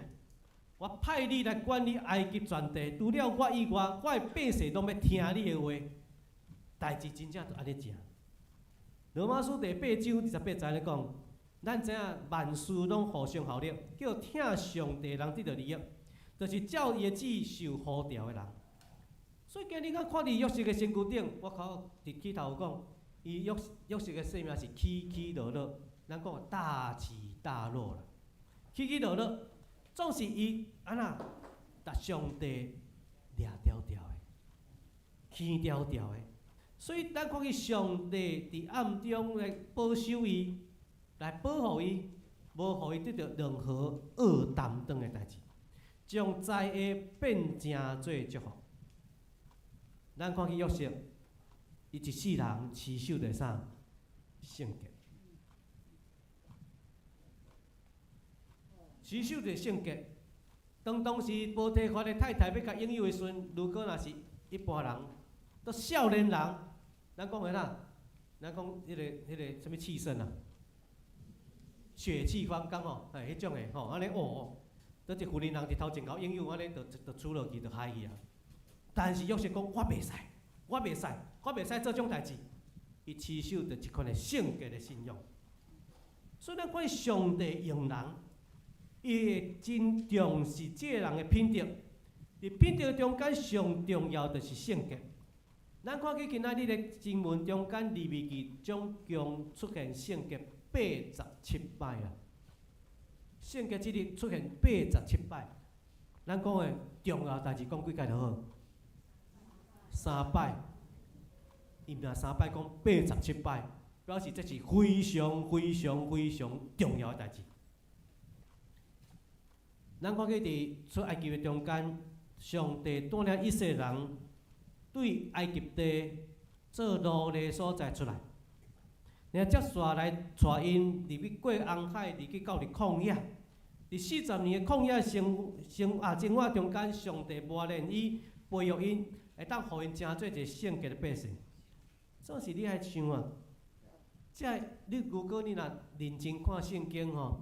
我派你來管理埃及全地，除了我以外，我的百姓攏欲聽你的話。代誌真正就按呢正。羅馬書第八章二十八節咧講，咱知影萬事攏互相效力，叫疼上帝人得著利益，就是照伊的旨意受呼召的人。所以今日咱看佇約瑟的身軀頂，我頭佇起頭有講，伊約約瑟的生命是起起落落，咱講大起大落啦，起起落落，總是伊按怎，共上帝掠牢牢的，牽牢牢的。所以咱看見上帝佇暗中來保守伊，來保護伊，無予伊得著任何惡擔當的代誌，將災禍變成做祝福。咱看見約瑟，伊一世人持守著啥？聖潔，持守著聖潔。當當時波提乏的太太欲共引誘的時陣，如果若是一般人，都少年人，咱講的啥？咱講彼个彼个啥物氣盛啊？血氣方剛吼，哎，彼種的吼，按呢哦，佗一婦人人佇頭前𠢕引誘，按呢就就處落去，就害去啊。但是約瑟講，我袂使，我袂使，我袂使做這種代誌。伊持守著這款的聖潔的信仰。所以咱看上帝用人，伊會真重視這個人的品德。佇品德中間上重要就是聖潔。咱看見今仔日的經文中間，利未記總共出現聖潔八十七擺啊！聖潔這日出現八十七擺，咱講的重要代誌講幾擺就好？三擺，伊毋但三擺講八十七擺，表示這是非常非常非常重要的代誌。咱看見佇出埃及的中間，上帝帶領以色列人對埃及地做奴隸所在出來，然後才紲來帶𪜶入去過紅海，入去到佇曠野。佇四十年的曠野生生啊生活中間，上帝磨練伊、培育𪜶，會當予𪜶成做一个聖潔的百姓。總是你愛想啊，這你如果你若認真看聖經吼，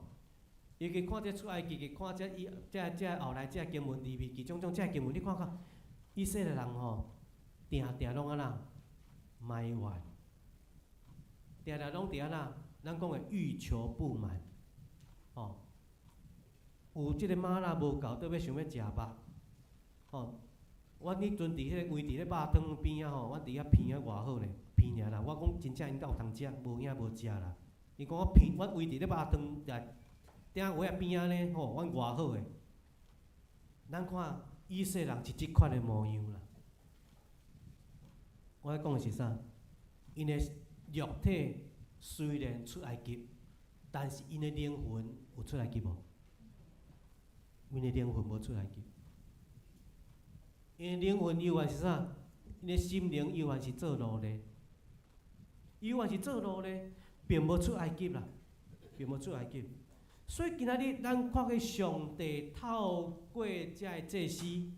尤其看這出埃及記，看這以這這後來這經文利未記種種這經文，你看看以色列人吼，定定攏按怎埋怨，定定攏佇按怎，咱講的欲求不滿，吼，有這個嗎哪無夠，倒欲想欲食肉，吼。阮彼陣佇彼個位佇咧肉湯邊仔吼，阮佇遐鼻啊偌好咧，鼻爾啦。我講真正𪜶敢有通食，無影無食啦。伊講我鼻，阮圍佇咧肉湯鼎位仔邊仔咧吼，阮偌好的。咱看以色列人是這款的模樣啦。我咧講的是啥？𪜶的肉體雖然出埃及，但是𪜶的靈魂有出埃及無？𪜶的靈魂無出埃及。𪜶的靈魂猶原是啥？𪜶的心靈猶原是做奴隸，猶原是做奴隸，並無出埃及啦，並無出埃及。所以今仔日咱看見上帝透過這个祭司，今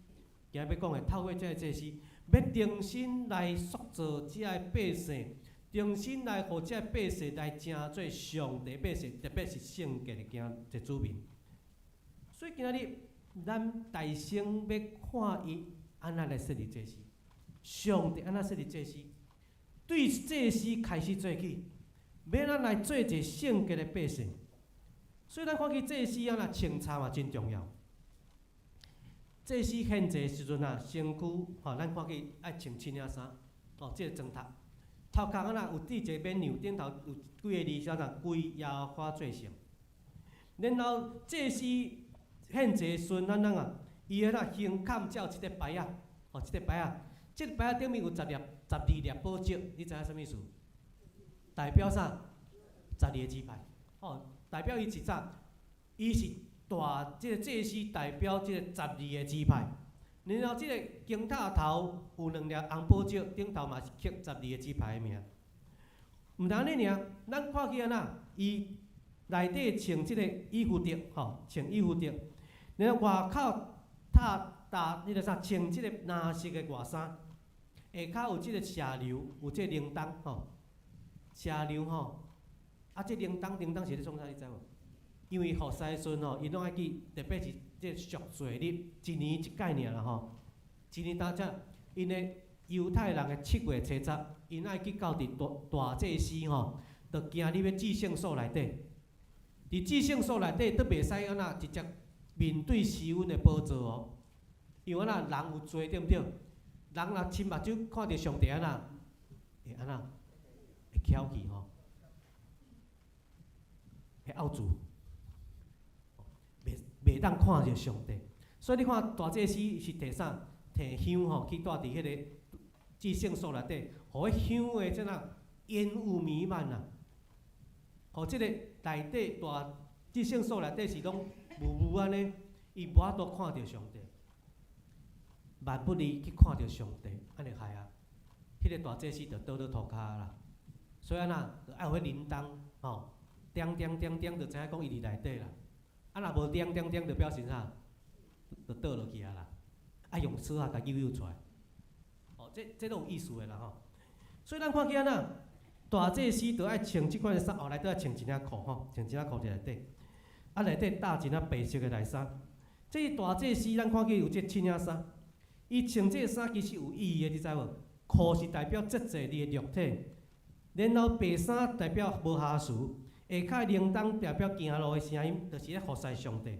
日欲講的透過這个祭司，欲重新來塑造這个百姓，重新來予這個百姓來成做上帝百姓，特別是聖潔的囝的子民。所以今仔日咱大先欲看伊按怎來設立祭司，上帝按怎設立祭司，對祭司開始做起，欲按怎來做一个聖潔的百姓。所以咱看見祭司按怎穿插嘛真重要。祭司獻祭的時陣啊，身軀吼，咱看見愛穿青領衫，哦，這個妝頭，頭殼按怎有戴一個冕旒，頂頭有幾个字寫啥？歸耶和華做聖。然後祭司獻祭時陣，咱怎啊？伊按怎胸坎才有這個牌仔，哦，這個牌仔，這個牌仔頂面有十粒、12粒寶石，你知影啥物意思？代表啥？12個支派，哦，代表伊是啥？伊是大這個祭司代表這個十二個支派。然後這個金塔頭有兩粒紅寶石，頂頭嘛是刻十二個支派的名。毋但按呢爾，咱看見按怎？伊內底穿這個以弗得，吼，穿以弗得，然後外口罩搭彼個啥，穿這個藍色的外衫，下跤有這個蛇流，有這個鈴鐺吼，蛇流吼，啊，這鈴鐺鈴鐺是咧創啥？你知無？因為服侍時陣吼，𪜶攏愛去，特別是這贖罪日，一年一擺爾啦吼，一年當這，𪜶的猶太人的7月初十，𪜶愛去到佇大大祭司吼，就行入去至聖所內底，佇至聖所內底，都袂使按怎直接面對施恩的寶座哦，因為按怎人有罪對毋對？人若親目睭看著上帝按怎，會按怎？會蹺去吼，會懊住，袂當看著上帝。所以你看大祭司是提啥？提香吼去帶佇彼個至聖所內底，予彼香的這怎煙霧彌漫啊！予這個內底大至聖所內底是攏霧霧按呢，伊無法度看著上帝。萬不利去看著上帝，按呢害啊！彼個大祭司就倒佇塗跤啦。所以按怎，就愛有彼鈴鐺吼，叮叮叮叮，就知影講伊佇內底啦。啊，若無叮叮叮，就表示啥？就倒落去啊啦。愛用索仔共揪揪出來。哦，這攏有意思的啦吼。所以咱看見按怎，大祭司就愛穿這款的衫，後來都愛穿一領褲吼，穿一領褲佇內底。啊，內底罩一領白色的內衫。這大祭司咱看見有這青領衫，伊穿這个衫其實有意義的，你知無？褲是代表節制你的肉體，然後白衫代表無瑕疵，下跤鈴鐺代表行路的聲音，就是咧服侍上帝。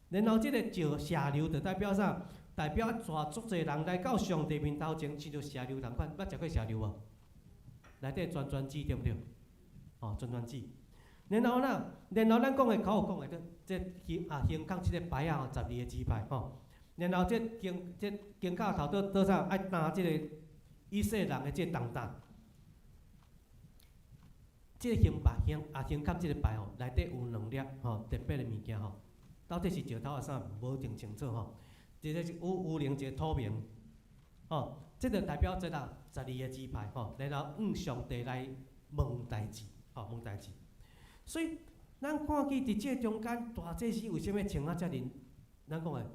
然後這個石蛇流就代表啥？代表帶足濟人來到上帝面頭前，親像蛇流仝款，捌食過蛇流無？內底全全脂對毋對？哦，全全脂。然後呢，然後咱講的口有講的，這這啊胸口這個牌仔吼，十二個支派吼。然後這肩這肩胛頭倒倒啥愛擔這個以色列人的這個重擔。這個胸牌胸啊胸口這個牌吼，內底有兩粒吼特別的物件吼，到底是石頭抑啥，無一定清楚吼。這個是有有靈一個透明，吼，這個代表這個十二個支派吼，然後向上帝來問代誌，吼問代誌。所以咱看見佇這中間大祭司為啥物穿啊遮爾，咱講的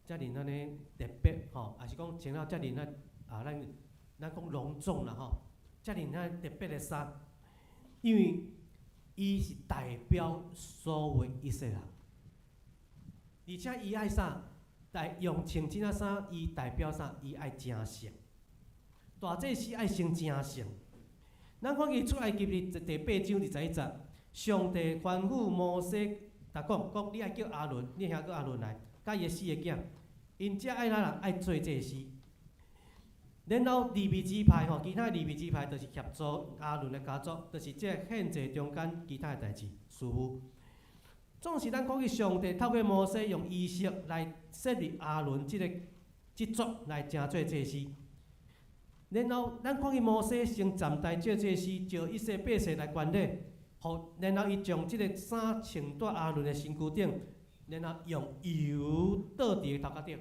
遮爾按呢特別吼，抑是講穿啊遮爾啊啊咱咱講隆重啦吼，遮爾啊特別的衫，因為伊是代表所有以色列人，而且伊愛啥？代用穿這衫，伊代表啥？伊愛成聖。大祭司愛先成聖。咱看見出埃及記第八章21節，上帝吩咐摩西，逐講講你愛叫亞倫，你兄哥亞倫來，佮伊的四個囝，𪜶遮愛哪人愛做祭司。然後利未支派吼，其他利未支派就是協助亞倫的家族，就是這獻祭中間其他的代誌事務。總是咱講起上帝透過摩西用儀式來設立亞倫這個這族來成做祭司。然後咱看見摩西先暫代做祭司，召以色列百姓來觀禮，予然後伊將這个衫穿佇亞倫的身軀頂，然後用油倒佇伊頭殼頂。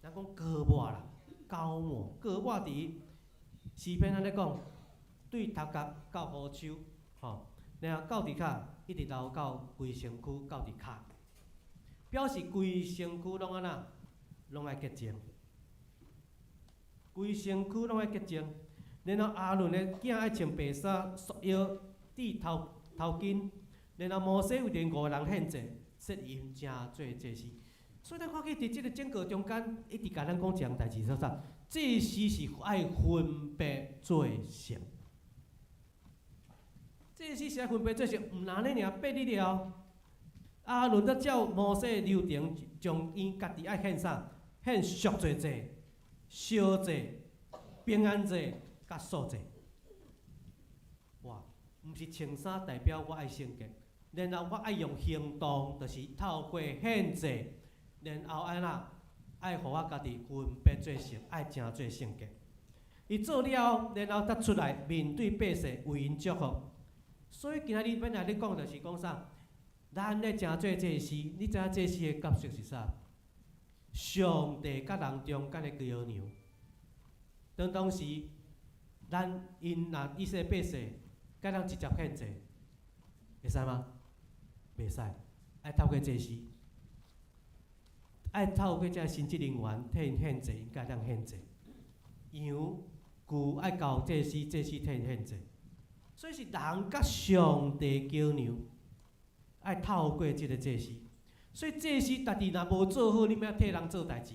咱講膏抹啦，膏抹，膏抹佇詩篇按呢講，對頭殼到胡鬚，吼，然後到佇跤，一直流到規身軀到佇跤，表示規身軀攏按怎，攏愛潔淨。規身軀攏愛潔淨，然後亞倫的囝愛穿白衫，束腰，戴頭頭巾，然後摩西為𪜶五個人獻祭，設𪜶成做祭司。所以咱看見佇這个整個中間，一直共咱講一項代誌，說啥？祭司是愛分別做聖。祭司是愛分別做聖，毋但按呢爾，8日了，亞倫才照摩西流程，將𪜶家己愛獻啥？獻贖罪祭、燒祭、平安祭、佮素祭。哇！毋是穿衫代表我愛聖潔，然後我愛用行動，就是透過獻祭，然後按怎愛予我家己分別做聖，愛成做聖潔。伊做了，然後才出來面對百姓，為𪜶祝福。所以今仔日欲來咧講，就是講啥？咱咧成做祭司，你知影祭司的角色是啥？上帝佮人中間的橋梁。當當時，咱𪜶若以色列百姓，佮咱直接獻祭，會使嗎？袂使，愛透過祭司，愛透過這神職人員替𪜶獻祭，𪜶才會當獻祭。羊牯愛交祭司，祭司替𪜶獻祭。所以是人佮上帝橋梁，愛透過這个祭司。所以祭司家己若無做好，你欲按怎替人做代誌？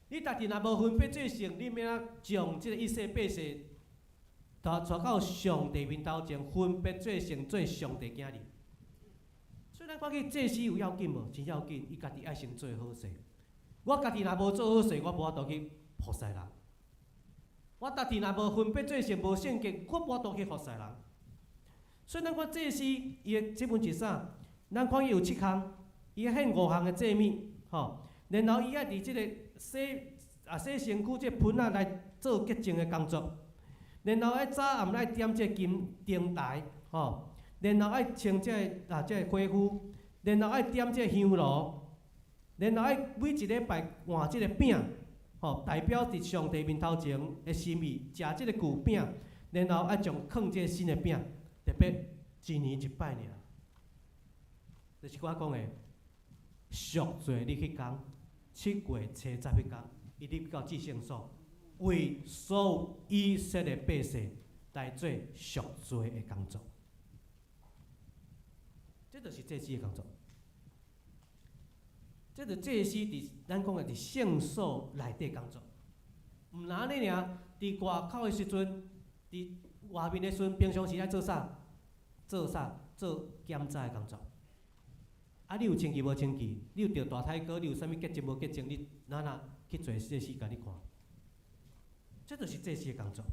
你家己若無分別做聖，你欲按怎將這个以色列百姓帶帶到上帝面頭前，分別做聖，做上帝囝兒？所以咱看見祭司有要緊無？真要緊，伊家己愛先做好勢。我家己若無做好勢，我無法度去服侍人。我家己若無分別做聖，無聖潔，我無法度去服侍人。所以咱看祭司伊的職分是啥？咱看伊有七項，伊獻五項的祭物，吼，然後伊愛佇這个洗啊洗身軀這盆仔來做潔淨的工作，然後愛早暗愛點這個金燈台，吼，然後愛清這个啊這個火爐，然後愛點這個香爐，然後愛每一禮拜換這個餅，吼，代表佇上帝面頭前的心意，食這個舊餅，然後愛將囥這個新的餅，特別一年一擺爾，就是我講的贖罪日彼工，7月初十彼工，伊入到至聖所，為所有以色列百姓來做贖罪的工作。這就是祭司的工作。這就祭司佇咱講的佇聖所內底工作。毋但按呢爾，佇外口的時陣，佇外面的時陣，平常時愛做啥？做啥？做檢查的工作。啊，你有清氣無清氣？你有著大胎哥，你有啥物潔淨無潔淨？你哪哪去做祭司共你看？這就是祭司的工作。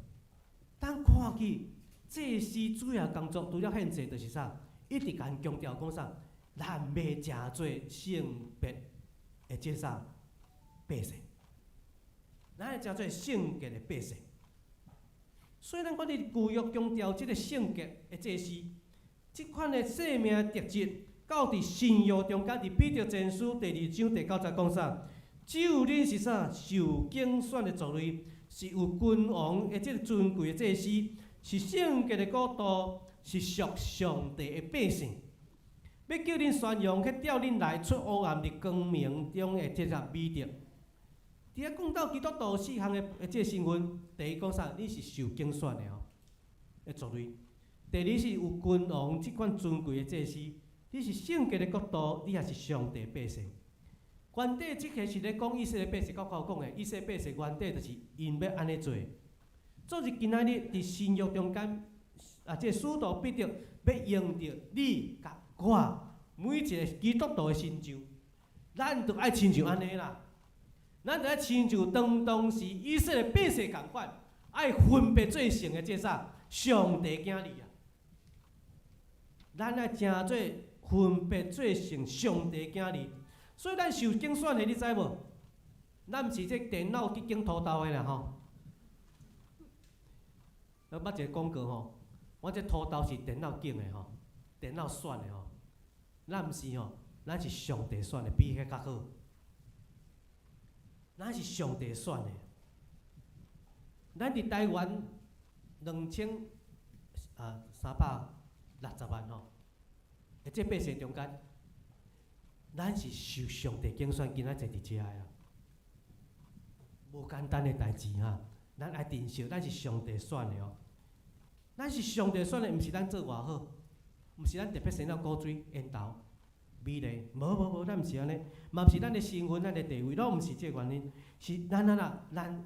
當看見祭司主要工作，除了獻祭，就是啥？一直共𪜶強調講啥？咱欲成做聖別的這啥百姓？咱愛成做聖潔的百姓。所以咱看佇舊約強調這个聖潔的祭司，這款的生命特質，到佇新約中間，佇彼得前書第二章第九節講啥？只有恁是啥？受揀選的族類，是有君王的這个尊貴的祭司，是聖潔的國度，是屬上帝的百姓。欲叫恁宣揚彼召恁來出黑暗入光明中的這個美德。佇遐講到基督徒四項的這个身份，第一講啥？你是受揀選的哦，的族類。第二是有君王這款尊貴的祭司，你是聖潔的國度，你也是上帝百姓。原底這個是咧講以色列百姓，我講的，以色列百姓原底就是𪜶欲按呢做。做是今仔日佇新約中間，啊，這個使徒彼得欲用著你佮我每一个基督徒的身上，咱就愛親像按呢啦。咱就愛親像當當時以色列百姓仝款，愛分別做聖的這啥上帝囝兒啊！咱愛成做分別做聖上帝囝兒，所以咱受揀選的，你知無？咱毋是這電腦去揀塗豆的啦吼。我捌一个廣告吼，我這塗豆是電腦揀的吼，電腦選的吼。咱毋是吼，咱是上帝選的，比彼較好。咱是上帝選的。咱佇台灣2360萬吼，佇這百姓中間，咱是受上帝揀選，今仔坐佇遮的啊，無簡單的代誌哈。咱愛珍惜，咱是上帝選的哦。咱是上帝選的，毋是咱做偌好，毋是咱特別生了古錐、緣投、美麗，無無無，咱毋是按呢，嘛毋是咱的身份、咱的地位，攏毋是這個原因，是咱按怎，咱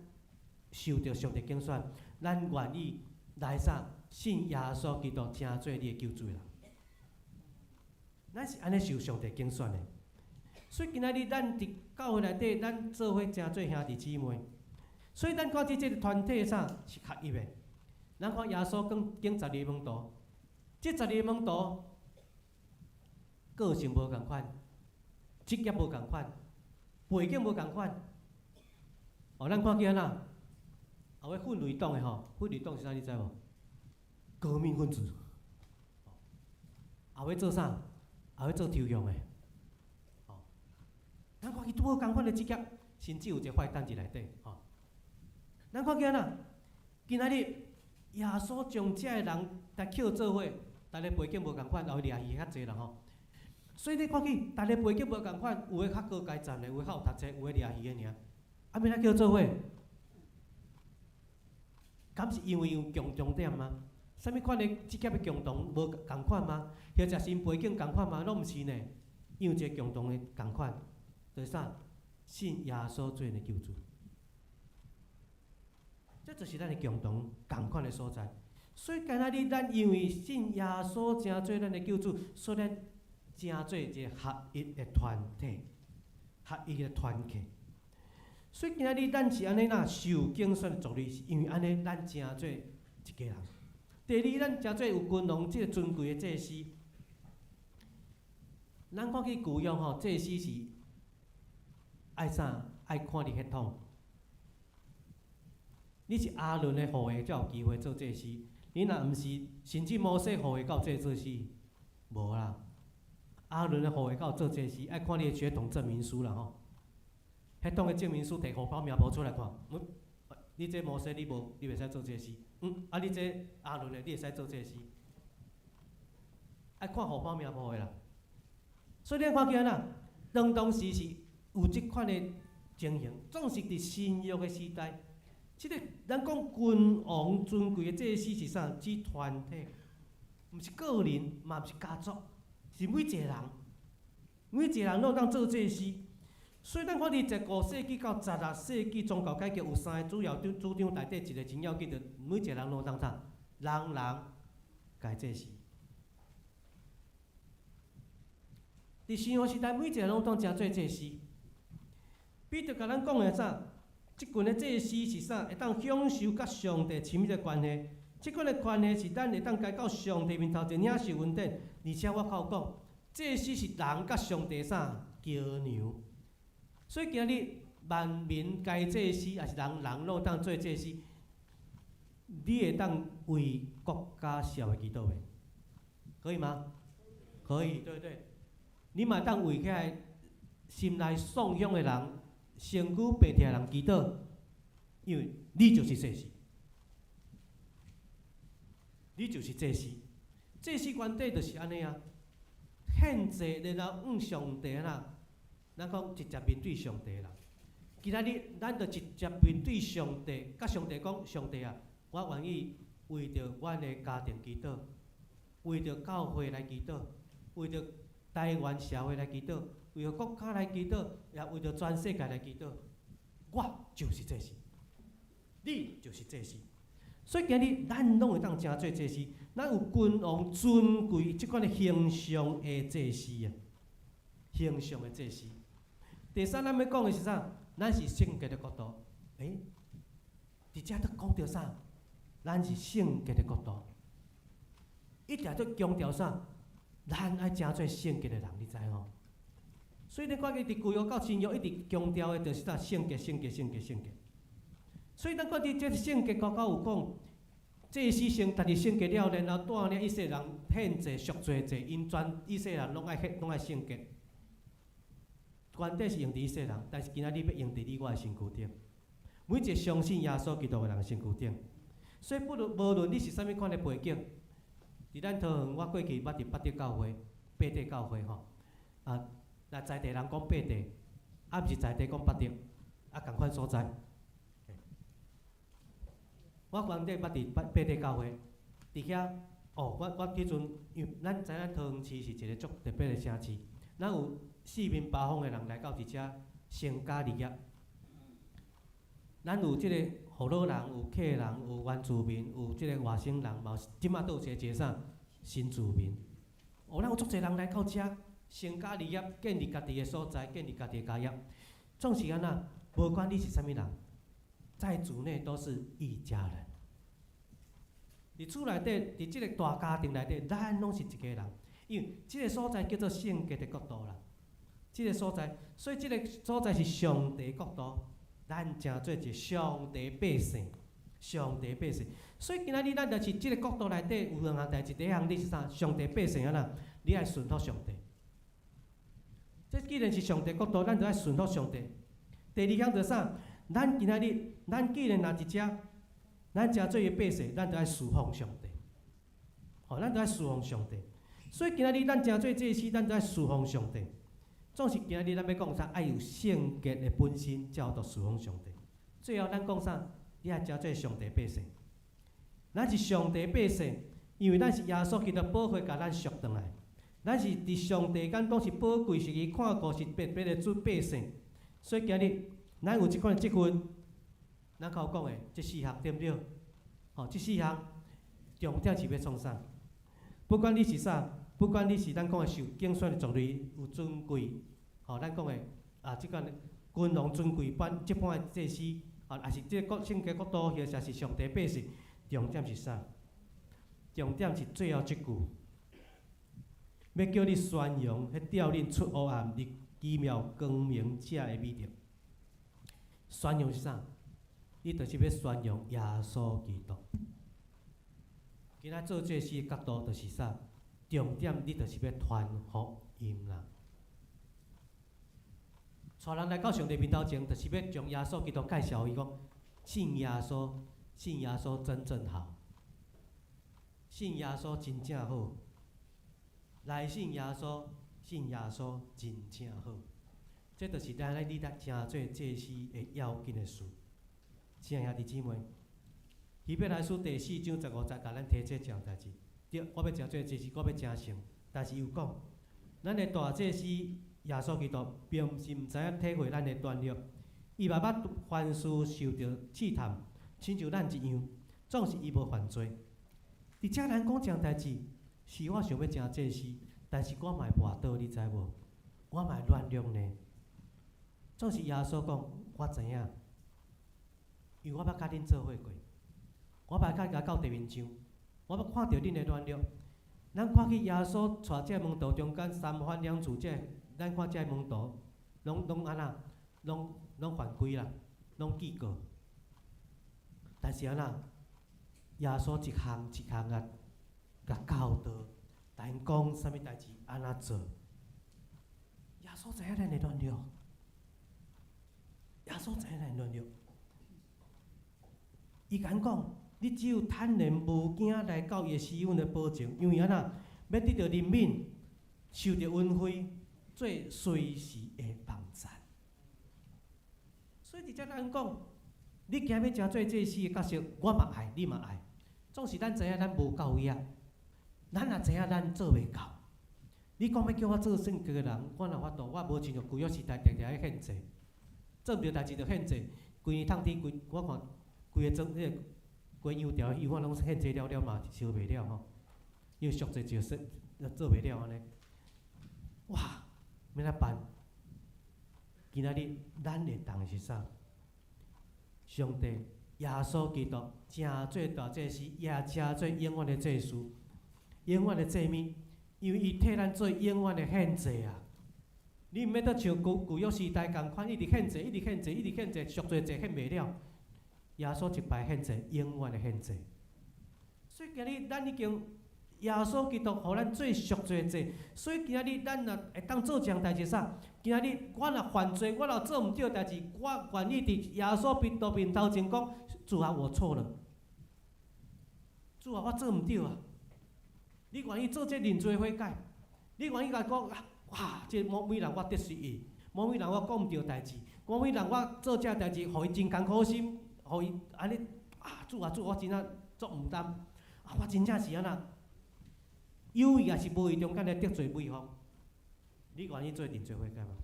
受著上帝揀選，咱願意來啥信耶穌基督，成做你的救主啦。咱是按呢受上帝揀選的，所以今仔日咱佇教會內底，咱做伙成做兄弟姊妹，所以咱看這個團體啥是合一的。咱看耶穌揀揀十二門徒，這十二門徒個性無仝款，職業無仝款，背景無仝款。哦，咱看見按怎？後尾奮銳黨的吼，奮銳黨是啥？你知無？革命分子。後尾做啥？後尾做抽象的。哦，咱看伊拄好仝款的職業，甚至有一個壞蛋佇內底。吼，咱看見按怎？今仔日耶穌將這个人來抾做伙，逐个背景無仝款，後掠魚較濟啦吼。所以你看見，逐个背景無仝款，有的較高階層的，有的較有讀冊，有的掠魚的爾。啊，欲按怎叫做伙？敢是因為有共同點嗎？啥物款的職業的共同無仝款嗎？或者是𪜶背景仝款嗎？攏毋是呢。因為一个共同的仝款，就是啥？信耶穌做𪜶的救主。這就是咱的共同仝款的所在。所以今仔日咱因為信耶穌成做咱的救主，所以咱成做一个合一的團體，合一的團契。所以今仔日咱是按呢啦，受揀選的族類，是因為按呢，咱成做一家人。第二，咱成做有君王這个尊貴的祭司。咱看見舊約吼，祭司是愛啥？愛看你血統。你是亞倫的後裔，才有機會做祭司。你若毋是，甚至摩西後裔敢有做祭司？無啦。亞倫的後裔敢有做祭司？愛看你的血統證明書啦吼。血統的證明書摕戶口名簿出來看，你這摩西你無，你袂使做祭司。啊，你這亞倫的，你會使做祭司。愛看戶口名簿的啦。所以你看見啦，當當時是有這款的情形，總是佇新約的時代，這個咱講君王尊貴的祭司是啥？指團體，毋是個人，嘛毋是家族，是每一個人，每一個人攏當做祭司。所以咱看佇15世紀到16世紀宗教改革有三个主要主主張，內底一个真要緊，就每一个人攏當啥？人人皆祭司。佇新約時代，每一个人攏當成做祭司。彼得共咱講的啥？這群的祭司是啥？會當享受佮上帝親密的關係。這款的關係是咱會當來到上帝面頭前領受恩典。而且我閣有講，祭司是人佮上帝啥橋梁。所以今日萬民皆祭司，抑是人人攏當做祭司，你會當為國家社會祈禱袂？可以嗎？可以，對不對？你嘛當為遐个心內喪鄉的人、身軀病痛的人祈禱，因為你就是祭司，你就是祭司。祭司原底就是按呢啊，獻祭然後向上帝啦，咱講直接面對上帝啦。今仔日咱就直接面對上帝，佮上帝講：上帝啊，我願意為著阮的家庭祈禱，為著教會來祈禱，為著台灣社會來祈禱，為著國家來祈禱，也為著全世界來祈禱。我就是祭司，你就是祭司。所以今日咱攏會當成做祭司，咱有君王尊貴這款的形象的祭司啊，形象的祭司。第三，咱欲講的是啥？咱是聖潔的國度。欸，佇遮都講著啥？咱是聖潔的國度，一定都強調啥？咱愛成做聖潔的人，你知無？所以你看伊佇舊約到新約一直強調的，就是啥？聖潔、聖潔、聖潔、聖潔。所以咱看佇這聖潔高高有講，祭司先家己聖潔了，然後帶領以色列人獻祭、贖罪祭，𪜶全以色列人攏愛聖潔。原底是用佇以色列人，但是今仔日欲用佇你我的身軀頂，每一個相信耶穌基督的人身軀頂。所以不論無論你是啥物款的背景，佇咱桃園，我過去捌佇八德教會、八德教會吼，啊，若在地人講八德，啊，毋是在地講八德，啊，仝款所在。我原底捌佇八德教會，佇遐，哦，我彼陣，因為咱知咱桃園市是一個足特別的城市，咱有四面八方的人來到佇遮成家立業。咱有這個福佬人，有客人，有原住民，有這個外省人，嘛有這馬閣有一個啥新住民。哦，咱有足濟人來到遮成家立業，建立家己的所在，建立家己的家業。總是按怎，無管你是啥物人，在主內都是一家人。佇厝內底，佇這個大家庭內底，咱攏是一家人。因為這個所在叫做聖潔的國度啦。這個所在，所以這個所在是上帝國度，咱成做一個上帝百姓，上帝百姓。所以今仔日咱就是這個國度內底有兩項代誌，第一項你是啥？上帝百姓按怎？你愛順服上帝。這既然是上帝國度，咱就愛順服上帝。第二項就是啥？咱今仔日，咱既然若佇遮，咱成做伊百姓，咱就愛侍奉上帝。吼，咱就愛侍奉上帝。所以今仔日咱成做祭司，咱就愛侍奉上帝。總是今仔日咱欲講啥？愛有聖潔的本身，才有法度侍奉上帝。最後咱講啥？你愛成做上帝百姓。咱是上帝百姓，因為咱是耶穌基督寶血共咱贖轉來。咱是佇上帝眼中是寶貴，是伊看顧是特別的主百姓。所以今日咱有這款的職分，咱較有講的這四項對毋對？吼，這四項重點是欲創啥？不管你是啥，不管你是咱講的受揀選的族類，有尊貴，吼，咱講的啊，這款君王尊貴般這般的祭司，啊，抑是這個國聖潔國度，或者是上帝百姓，重點是啥？重點是最後這句，欲叫你宣揚，彼召恁出黑暗入奇妙光明者的美德。宣揚是啥？你就是欲宣揚耶穌基督。今仔做祭司的角度就是啥？重點你就是欲傳福音啦。帶人來到上帝面頭前，就是欲將耶穌基督介紹伊講，信耶穌，信耶穌真正好，信耶穌真正好，來信耶穌，信耶穌真正好。這就是咱來你來成做祭司的要緊的事。親愛兄弟姊妹，希伯來書第四章十五節，共咱提這項代誌。對，我欲成做祭司，我欲成聖，但是又講，咱的大祭司耶穌基督，並毋是毋知影體會咱的軟弱，伊嘛捌凡事受著試探，親像咱一樣，總是伊無犯罪。佇遮咱講這項代誌，是我想欲成祭司，但是我嘛會跋倒，你知無？我嘛會軟弱呢。總是耶穌講，我知影，因為我捌佮恁做伙過，我捌佮佮到地面上，我捌看著恁的軟弱。咱看去耶穌帶這門徒中間三番兩次，這咱看這門徒，攏按怎，攏犯規啦，攏記過。但是按怎，耶穌一項一項啊，共教導，共𪜶講啥物代誌，按怎做。耶穌知影咱的軟弱，耶穌知影咱的軟弱。伊共講，你只有坦然無驚來到伊的施恩的寶座，因為按怎，欲得著憐憫，受著恩惠，做隨時的幫贊。所以佇遮咱講，你今欲成做祭司的角色，我嘛愛，你嘛愛。總是咱知影咱無夠額。咱也知影咱做袂到。你講欲叫我做聖潔的人，我哪有法度？我無親像舊約時代定定咧獻祭，做毋著代誌就獻祭。規年冬天，規我看規个庄，彼个規羊條油我攏獻祭了了嘛，燒袂了吼。因為贖罪就說做袂了按呢。哇，欲按怎辦？今仔日咱會當的是啥？上帝耶穌基督成做大祭司，也成做永遠的祭司，永遠的祭物，因為伊替咱做永遠的獻祭啊！你毋免閣像舊舊約時代仝款，一直獻祭，一直獻祭，一直獻祭，贖罪祭獻袂了。耶穌一擺獻祭，永遠的獻祭。所以今日咱已經耶穌基督予咱做贖罪祭，所以今仔日咱若會當做一項代誌啥？今仔日我若犯罪，我若做毋對代誌，我願意佇耶穌基督面頭前講：主啊，我錯了。主啊，我做毋對啊！你願意做這認罪悔改？你願意共講啊？哇！這某某人我得罪伊，某某人我講毋對代誌，某某人我做這代誌，予伊真艱苦心，予伊按呢啊！主啊主，我真正足毋甘啊！我真正是按怎？有意抑是無意中間來得罪對方？你願意做認罪悔改無？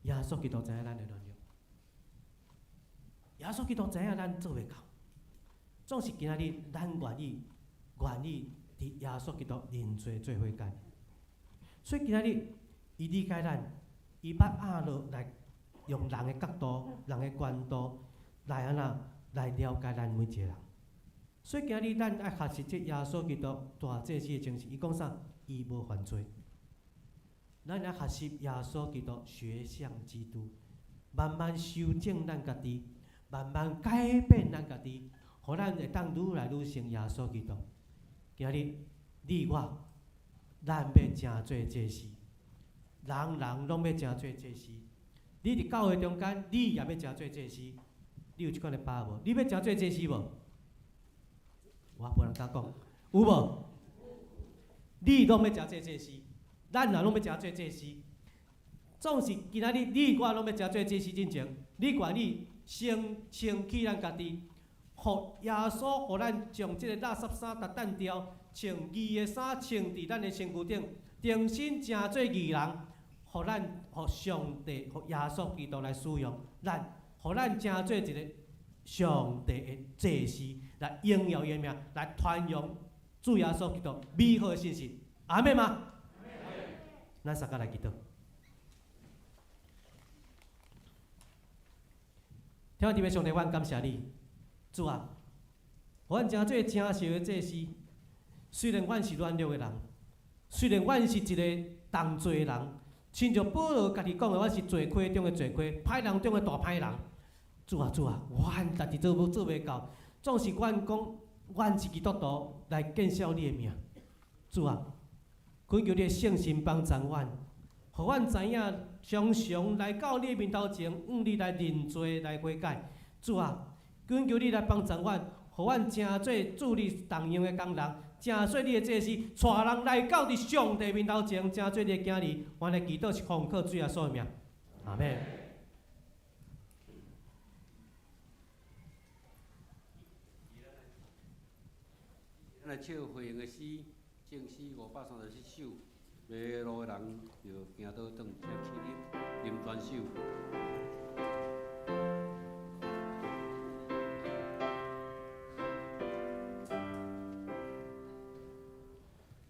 耶穌基督知影咱的軟弱，耶穌基督知影咱做袂到，總是今仔日咱願意願意佇耶穌基督認罪做悔改。所以今仔日伊理解咱，伊捌壓落來用人的角度、人的觀度來按怎來了解咱每一個人。所以今日咱愛學習這耶穌基督大祭司的精神。伊講啥？伊無犯罪。咱愛學習耶穌基督，學像基督，慢慢修正咱家己，慢慢改變咱家己，予咱會當愈來愈像耶穌基督。今日你我，咱欲成做祭司，人人攏欲成做祭司。你佇教會中間，你也欲成做祭司。你有這款的把握無？你欲成做祭司無？我無人敢講，有無？你攏欲成做祭司，咱也攏欲成做祭司。總是今仔日你我攏欲成做祭司進前，你願意先清去咱家己，予耶穌予咱將這个垃圾衫逐掸掉，穿義的衫穿佇咱的身軀頂，重新成做義人，予咱予上帝予耶穌基督來使用，咱予咱成做一个上帝的祭司，來榮耀伊的名，來傳揚主耶穌基督美好的信息。阿們嗎？咱三個來祈禱。天父上帝，阮感謝你，主啊，予阮成做成熟的祭司。雖然阮是軟弱的人，雖然阮是一个重罪的人，親像保羅家己講的，我是罪魁中的罪魁，歹人中的大歹人。主啊主啊，阮家己做無做袂到，總是阮講，阮是基督徒來見效你的名。主啊，懇求你的聖神幫助阮，予阮知影常常來到你的面頭前，向你來認罪來悔改。主啊，懇求你來幫助阮，予阮成做主你同樣的工人，成做你的祭司，帶人來到佇上帝面頭前，成做你的囝兒。阮的祈禱是奉靠主耶穌的名，阿們。
咱來唱回應的詩，正詩537首，迷路的人著行倒轉，請起立，林專守。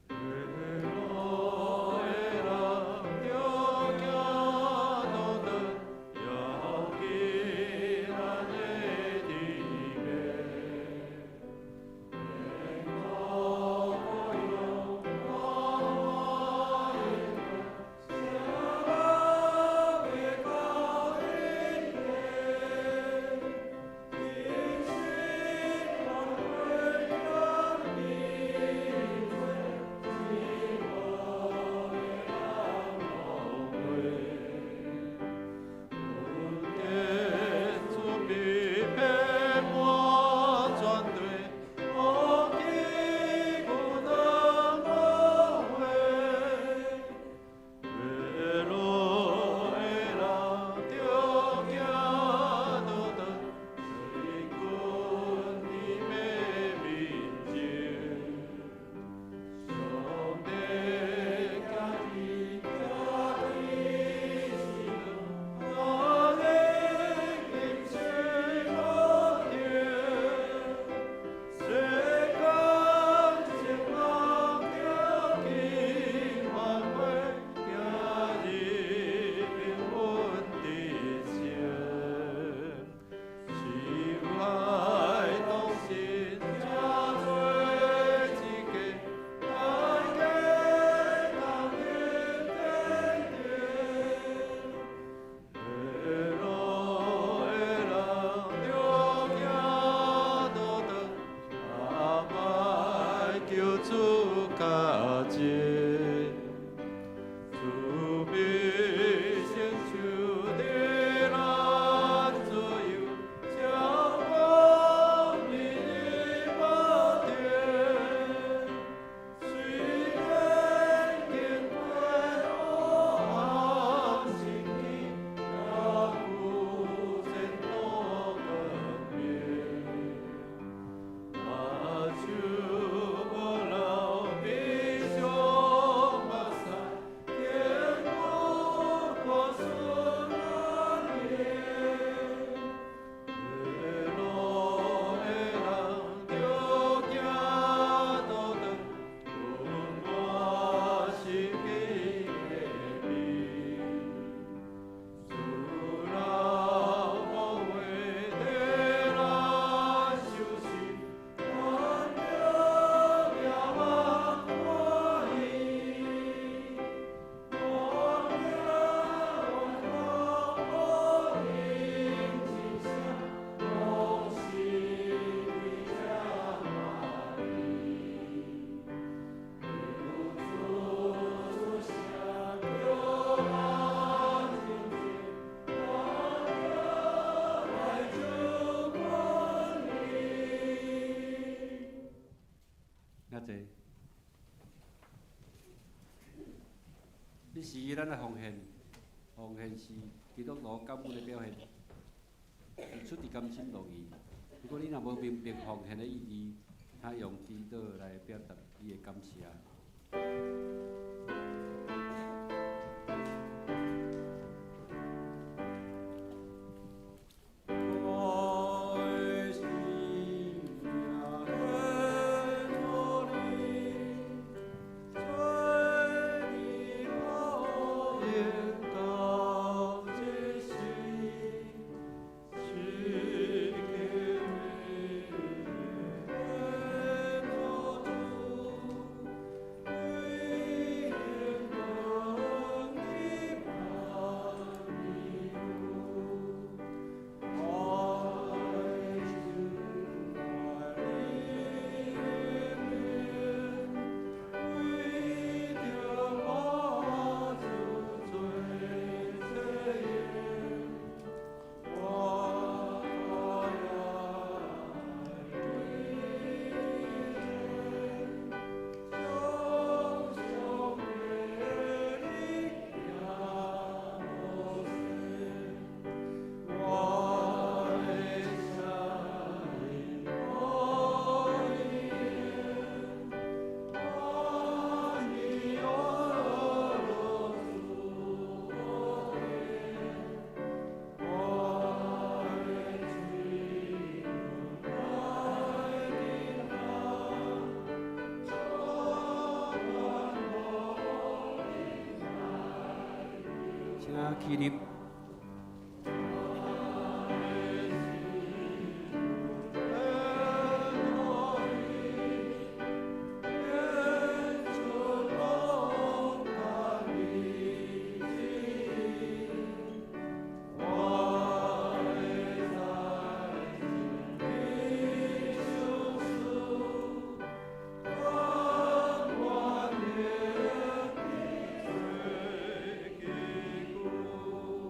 迷路的人
求主加持，慈悲成就的咱自由，将光明的宝典，虽然经过黑暗时期，也有前途光明。目睭無流悲傷目屎，經過看順眼。迷路的人著行倒轉，阮我是記隔壁。主人無話替咱受死，咱著仰望看伊，咱仰望看福音之聲，拢是為這歡喜。求主賜叫咱前進，咱著來主管理。
遐濟。彼時咱來奉獻，奉獻是基督徒感恩的表現，是出自甘心樂意。如果你若無明白奉獻的意義，請用祈禱來表達你的感謝。
我的生命献予你，做你僕人到這世，是敬畏的主，为永恒的盼我的心在你里面，為著我主做祭我愛你，常常給你我的生命可以，願意我主我的嘴來敬拜，充滿我
請起立。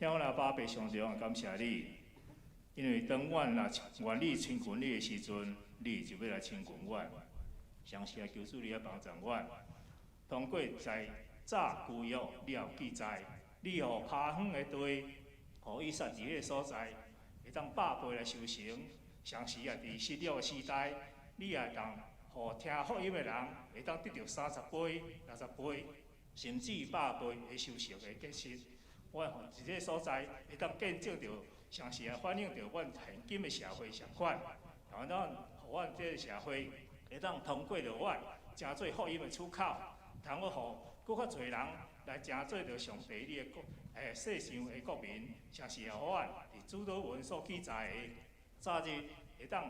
天父阿爸，爸上帝，我感謝你，因為當阮若願意親近你的時陣，你就欲來親近阮。相信啊，求主你來幫助阮。通過在早舊約，你也有記載，你予拍遠的地，予以撒佇彼个所在，會當百倍來收成。相信啊，佇新約的時代，你也會當予聽福音的人，會當得著30倍、60倍，甚至100倍的收成的結實。阮予佇這个所在會當見證著，相信也反映著阮現今的社會相款。然後咱予阮這个社會會當通過著阮，成做福音的出口，通閣予閣較濟人來成做著上帝你的國，世上的國民。相信也予阮佇主禱文所記載的，早日會當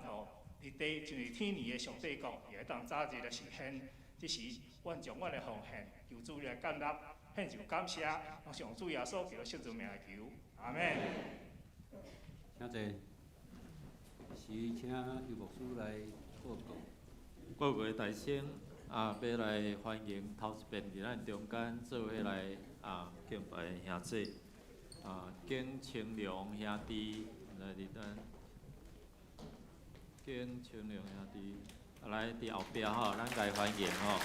予佇地進入天年的上帝國，也會當早日來實現。這時，阮將阮的奉獻，求主你來接納，獻上感謝，用上主耶穌基督聖名來求，阿們。
請坐。是請邱牧師來報告。
各位大聲啊，欲來歡迎頭一遍佇咱中間做伙來啊敬拜的兄姊啊，景清良兄弟來佇咱景清良兄弟來佇後壁吼，咱共伊歡迎吼。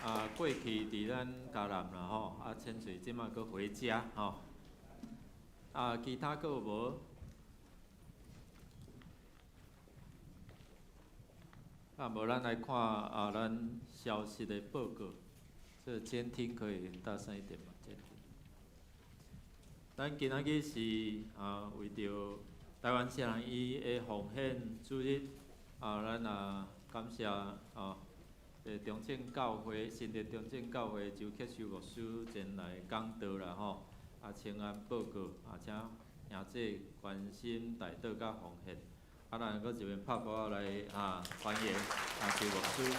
啊，過去佇咱嘉南啦吼，啊，千歲這馬閣回家吼。啊，其他閣有無？啊，無咱來看啊，咱消息的報告。這監聽可以大聲一點嗎？監聽。咱今仔日是啊，為著台灣少年醫的奉獻主日啊，咱也感謝啊，中正教會新竹中正教會周克修牧師前來講道啦吼，啊，請安報告啊，請兄姊關心代禱佮奉獻。啊，咱閣一遍拍鼓來啊，歡迎啊周牧師。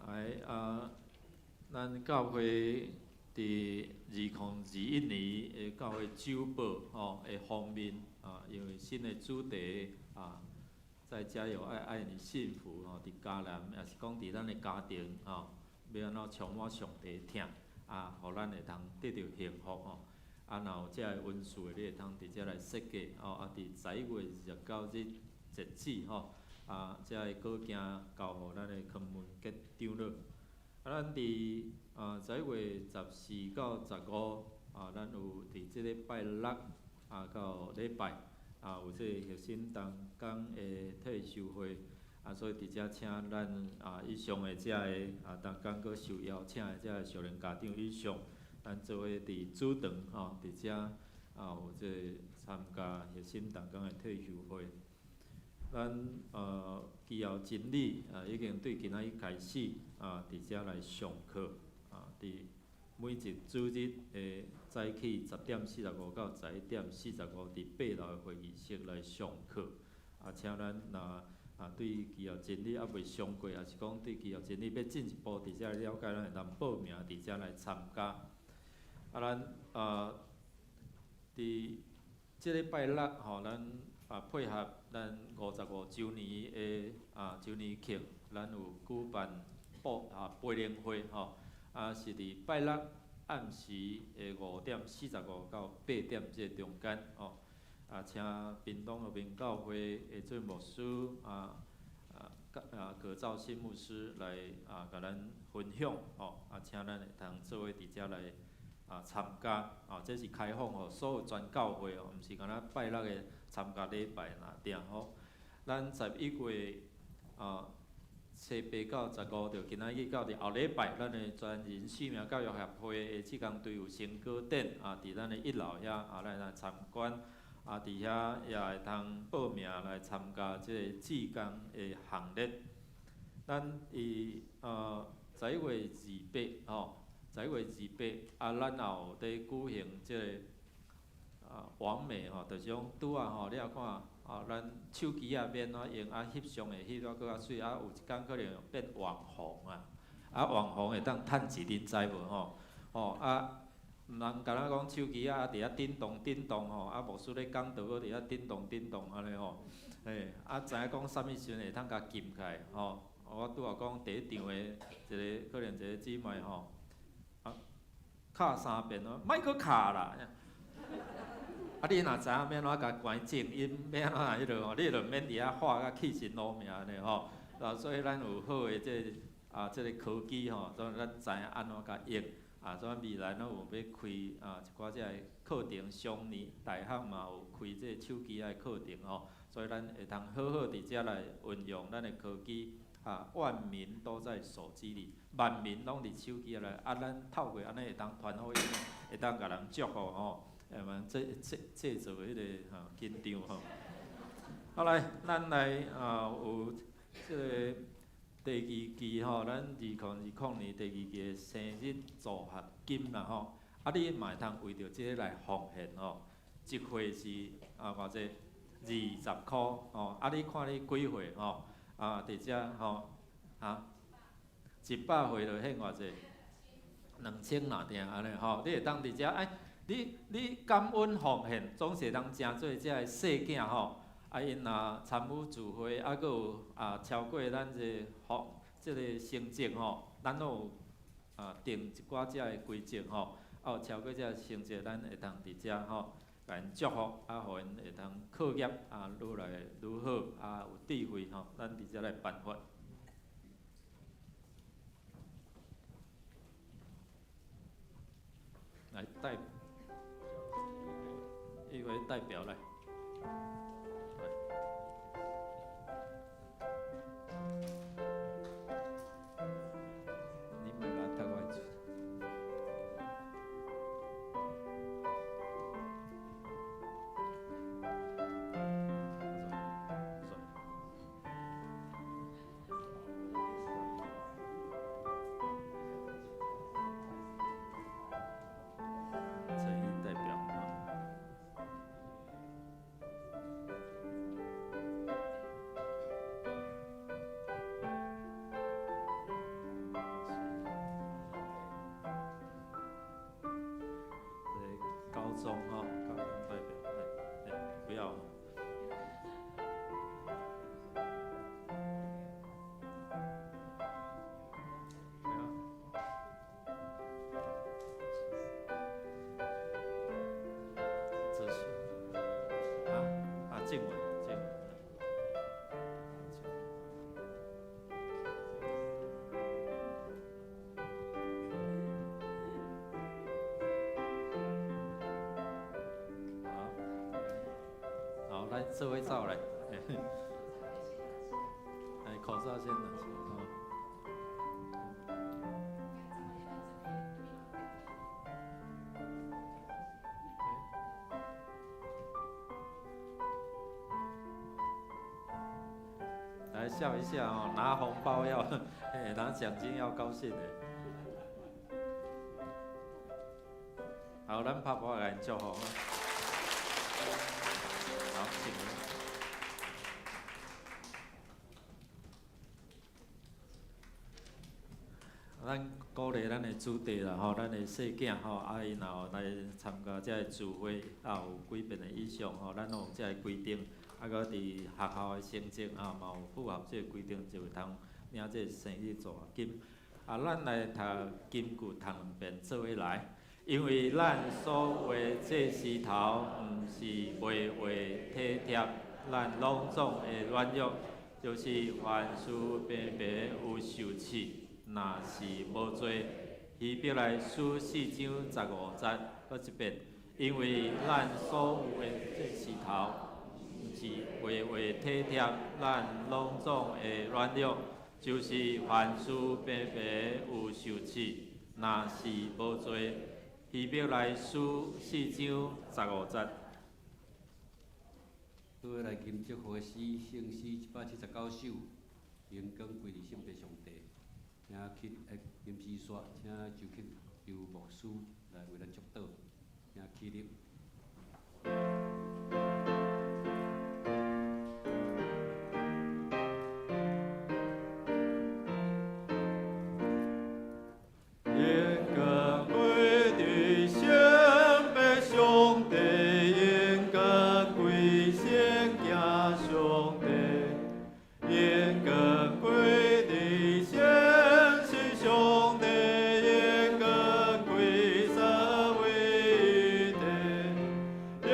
來啊，咱教會佇2021年的教會週報吼的封面啊，因為新的主題啊，在家有愛，愛你幸福吼，佇迦南也是講佇咱的家庭吼，欲按怎充滿上帝疼啊，予咱會通得著幸福吼。啊，若有遮个恩賜的，你會通佇遮來設計吼。啊，佇11月29日截止吼。啊，遮个稿件交予咱的康文杰長老。啊，咱佇啊11月14到15啊，咱有佇這禮拜六啊到禮拜啊有這个核心同工的退修會。啊，所以佇遮請咱啊以上的遮个啊同工閣受邀請的遮个少年家長以上。咱做伙佇主堂吼，佇遮啊有這個參加核心同工的退修會。咱基要真理啊，已經對今仔日開始啊，佇遮來上課啊，佇每一主日的早起10點45到11點45，佇八樓的會議室來上課。啊，請咱若啊對基要真理猶未上過，抑是講對基要真理欲進一步佇遮了解，咱會當報名佇遮來參加。啊，咱啊，佇這禮拜六吼，咱啊配合咱55週年的啊週年慶，咱有舉辦報啊培靈會吼，啊是佇拜六暗時的5點45到8點這中間吼，啊請屏東和平教會的鄭牧師啊啊啊葛兆新牧師來啊共咱分享吼，啊請咱會通做伙佇遮來。啊，參加啊，這是開放予所有全教會哦，毋是干焦拜六的參加禮拜爾定吼。咱11月啊，初八到15，就今仔日到佇後禮拜，咱的全人生命教育協會的志工隊有成果展啊，佇咱的一樓遐啊，咱來參觀啊，佇遐也會通報名來參加這个志工的行列。咱佇11月28吼。11月28，啊，咱也有佇舉行這个啊網美吼，就是講拄仔吼，你若看啊，咱手機仔欲按怎用啊，翕相會翕啊閣較媠，啊，有一工可能變網紅啊，啊，網紅會當趁錢，恁知無吼？吼啊，毋通干焦講手機仔啊佇遐叮咚叮咚吼，啊，牧師咧講道閣佇遐叮咚叮咚按呢吼，嘿，啊，知影講啥物時陣會通共撳起來吼？我拄仔講第一場的一個可能一個姊妹吼。啊，敲三遍咯，莫閣敲啦！啊，你若知影欲按怎共關靜音，欲按怎彼落吼，你就毋免佇遐喊甲氣神烏命按呢吼。啊，所以咱有好的這個啊，這個科技吼，所以咱知影按怎共用。啊，所以未來咱有欲開啊一寡這个課程，雙年大學嘛有開這個手機仔的課程吼，所以咱會通好好佇遮來運用咱的科技。啊，萬民都在手機裡，萬民攏佇手機內，啊，咱透過按呢會當傳福音，會當共人祝福吼，會茫製製造彼个吼緊張吼。好來，咱來啊有這个第二期吼，咱2020年第二期的生日助學金啦吼，啊，你嘛會通為著這个來奉獻吼，一歲是啊偌濟20箍吼，啊，你看你幾歲吼？啊，佇遮吼，啊，100歲就獻偌濟？ 2000啦，定按呢吼，你會當佇遮哎，你感恩奉獻，總是會當成做遮个細囝吼。啊，𪜶若參與聚會，啊，閣有啊超過咱這個奉這个成績吼，咱攏有啊定一寡遮个規則吼，啊有超過這个成績，咱會當佇遮吼，共𪜶祝福，啊，予𪜶會當課業啊愈來愈好，啊有智慧吼，咱佇遮來頒發。來代，一位代表來。你莫共我讀我的嘴。陳英代表。高中哈，高中代表，來，不要。啊，靜文，靜文。好，來，這位走來，來，口罩先拿起來。來笑一下哦，拿紅包要，拿獎金要高興的。好，咱拍拍來祝福。好，請。咱鼓勵咱的子弟啦，吼，咱的細囝吼，啊，𪜶若有來參加這个聚會，啊，有幾遍的以上吼，咱攏有這个規定，啊，閣佇學校的成績啊，嘛有符合這个規定，就會通領這個生日助學金。啊，咱來讀金句讀兩遍做伙來，因為咱所畫這石頭，毋是袂畫體貼，咱攏總的軟弱，就是凡事平平有受試，若是無罪。希伯來書4章15節，閣一遍，因為咱所有的這石頭，毋是袂畫體貼，咱攏總的軟弱，就是凡事平平有受試，若是無罪。希伯來書4章15節。
做伙來吟祝福的詩，聖詩179首，榮光歸予聖父上帝。請起吟詩煞，請周克周牧師來為咱祝禱，請起立。
榮光歸予聖父上帝，榮光歸聖子上帝，榮光歸予聖神上帝，榮光歸三位一體，榮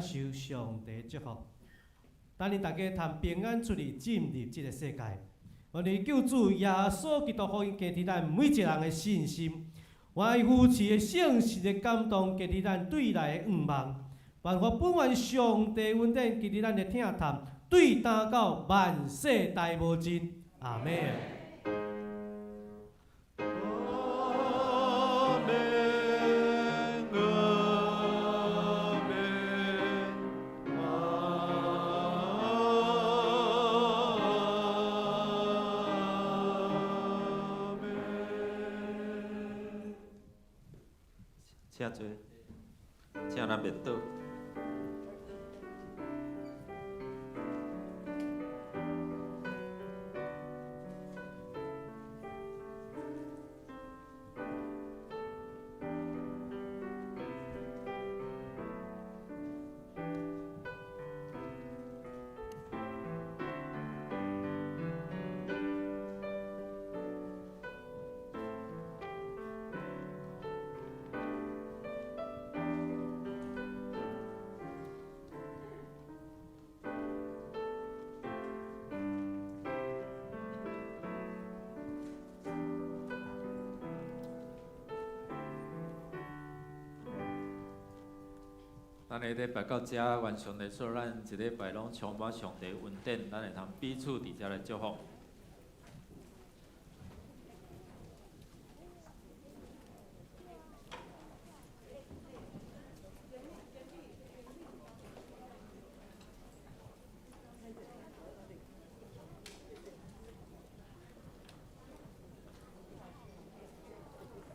受上帝祝福。等恁大家通平安出去進入這个世界。願意救主耶穌基督福音加持咱每一个人的信心，願伊扶持的聖神的感動加持咱對來的願望。萬福本願上帝恩典加持咱的疼痛，對今到萬世代無盡。阿們。
阿們，阿們，阿們。請坐，請咱默禱。咱的禮拜到遮，願上帝賜咱一禮拜攏充滿上帝恩典，咱會通彼此佇遮來祝福。